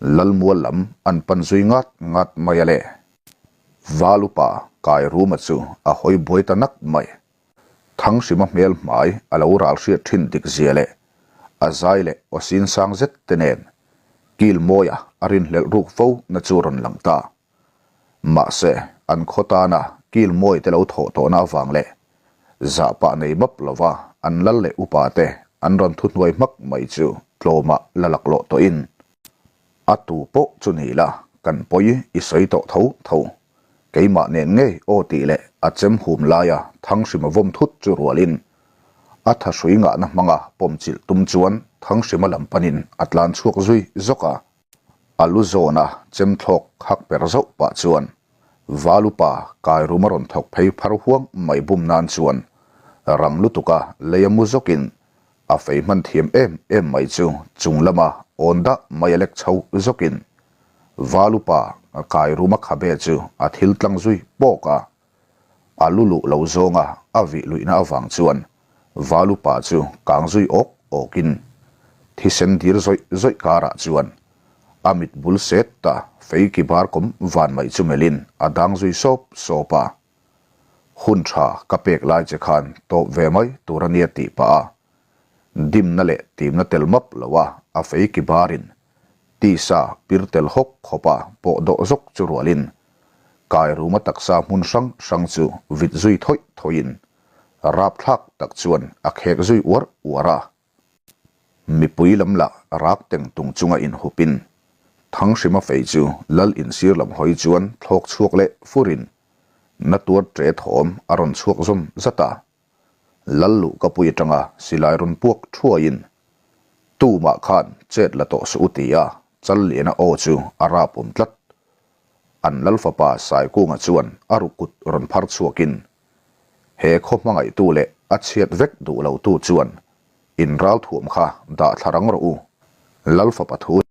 Lalmual lam an pan zui ngat ngat mai a le. Val upa Kairuma chu a hawi buai ta nak mai. Thanghrima hmel hmai a lo ral hriat thin dik zia leh a zai leh aw sin sang zet te nen Kilmawia a rinhlelh ruk fo na chu rawn lang ta. Mahse, an khaw tana kil mawi te lo thawh tawhna avang leh zah pah nei map lova an lal leh upa te an rawn thuhnuai hmak mai chu tlawmah la laklawh tawhin a tu pawh chu ni la kan pawi i sawi tawh tho tho. Keimah nen ngei aw tih leh a chem hum laia Thanghrima vawm thut chu rualin a thahrui ngahna hmanga pawmchilh tum chuan Thanghrima lam panin a tlan chhuak zui zawk a. A lu zawna chem thlawk hak per zauh pah chuan Valupa Kairuma rawn thawk phei phar huang mai bum nan chuan rang lutuka lei a mu zawkin a fei hman thiam em em mai chu chung lama awn dah mai a lek chho zawkin Valupa Kairuma khabe chu a thil tlang zui pawk a. A lu luh lo zawnga a vih luihna avang chuan Valupa chu kang zui awk awkin thisen dir zawih zawih karah chuan a mit bul set ta fei ki bar kawm van mai chu melhin a dang zui sawp sawp a. Hun tha ka pek lai che khan tawp ve mai tur a nia tih pah a dimna leh timna tel map lo a a fei ki barin Tisa pir tel hawk khawpa pawh dawh zawk chu rualin Kairuma taksa hmun hrang hrang chu vit zui thawih thawhin rapthlak tak chuan a khek zui uar uar a. Mipui lam lah rak teng tung chunga inhupin Thanghrima fei chu lal insir lam hawi chuan thlawk chhuak leh furin na tuar ṭe thawm a rawn chhuak zawm zat a. Lal luh ka pui atanga silai rawn puak thuaiin Tumah khan chet la tawh suh u ti a, Challiana aw chu a rap awm tlat. An lal fapa Saikunga chuan a ruk kut rawn phar chhuakin he khaw hmangaihtu leh a chhiat vek duh lotu chuan in ralthuam kha dah thla rang rawh u, lal fapa thu.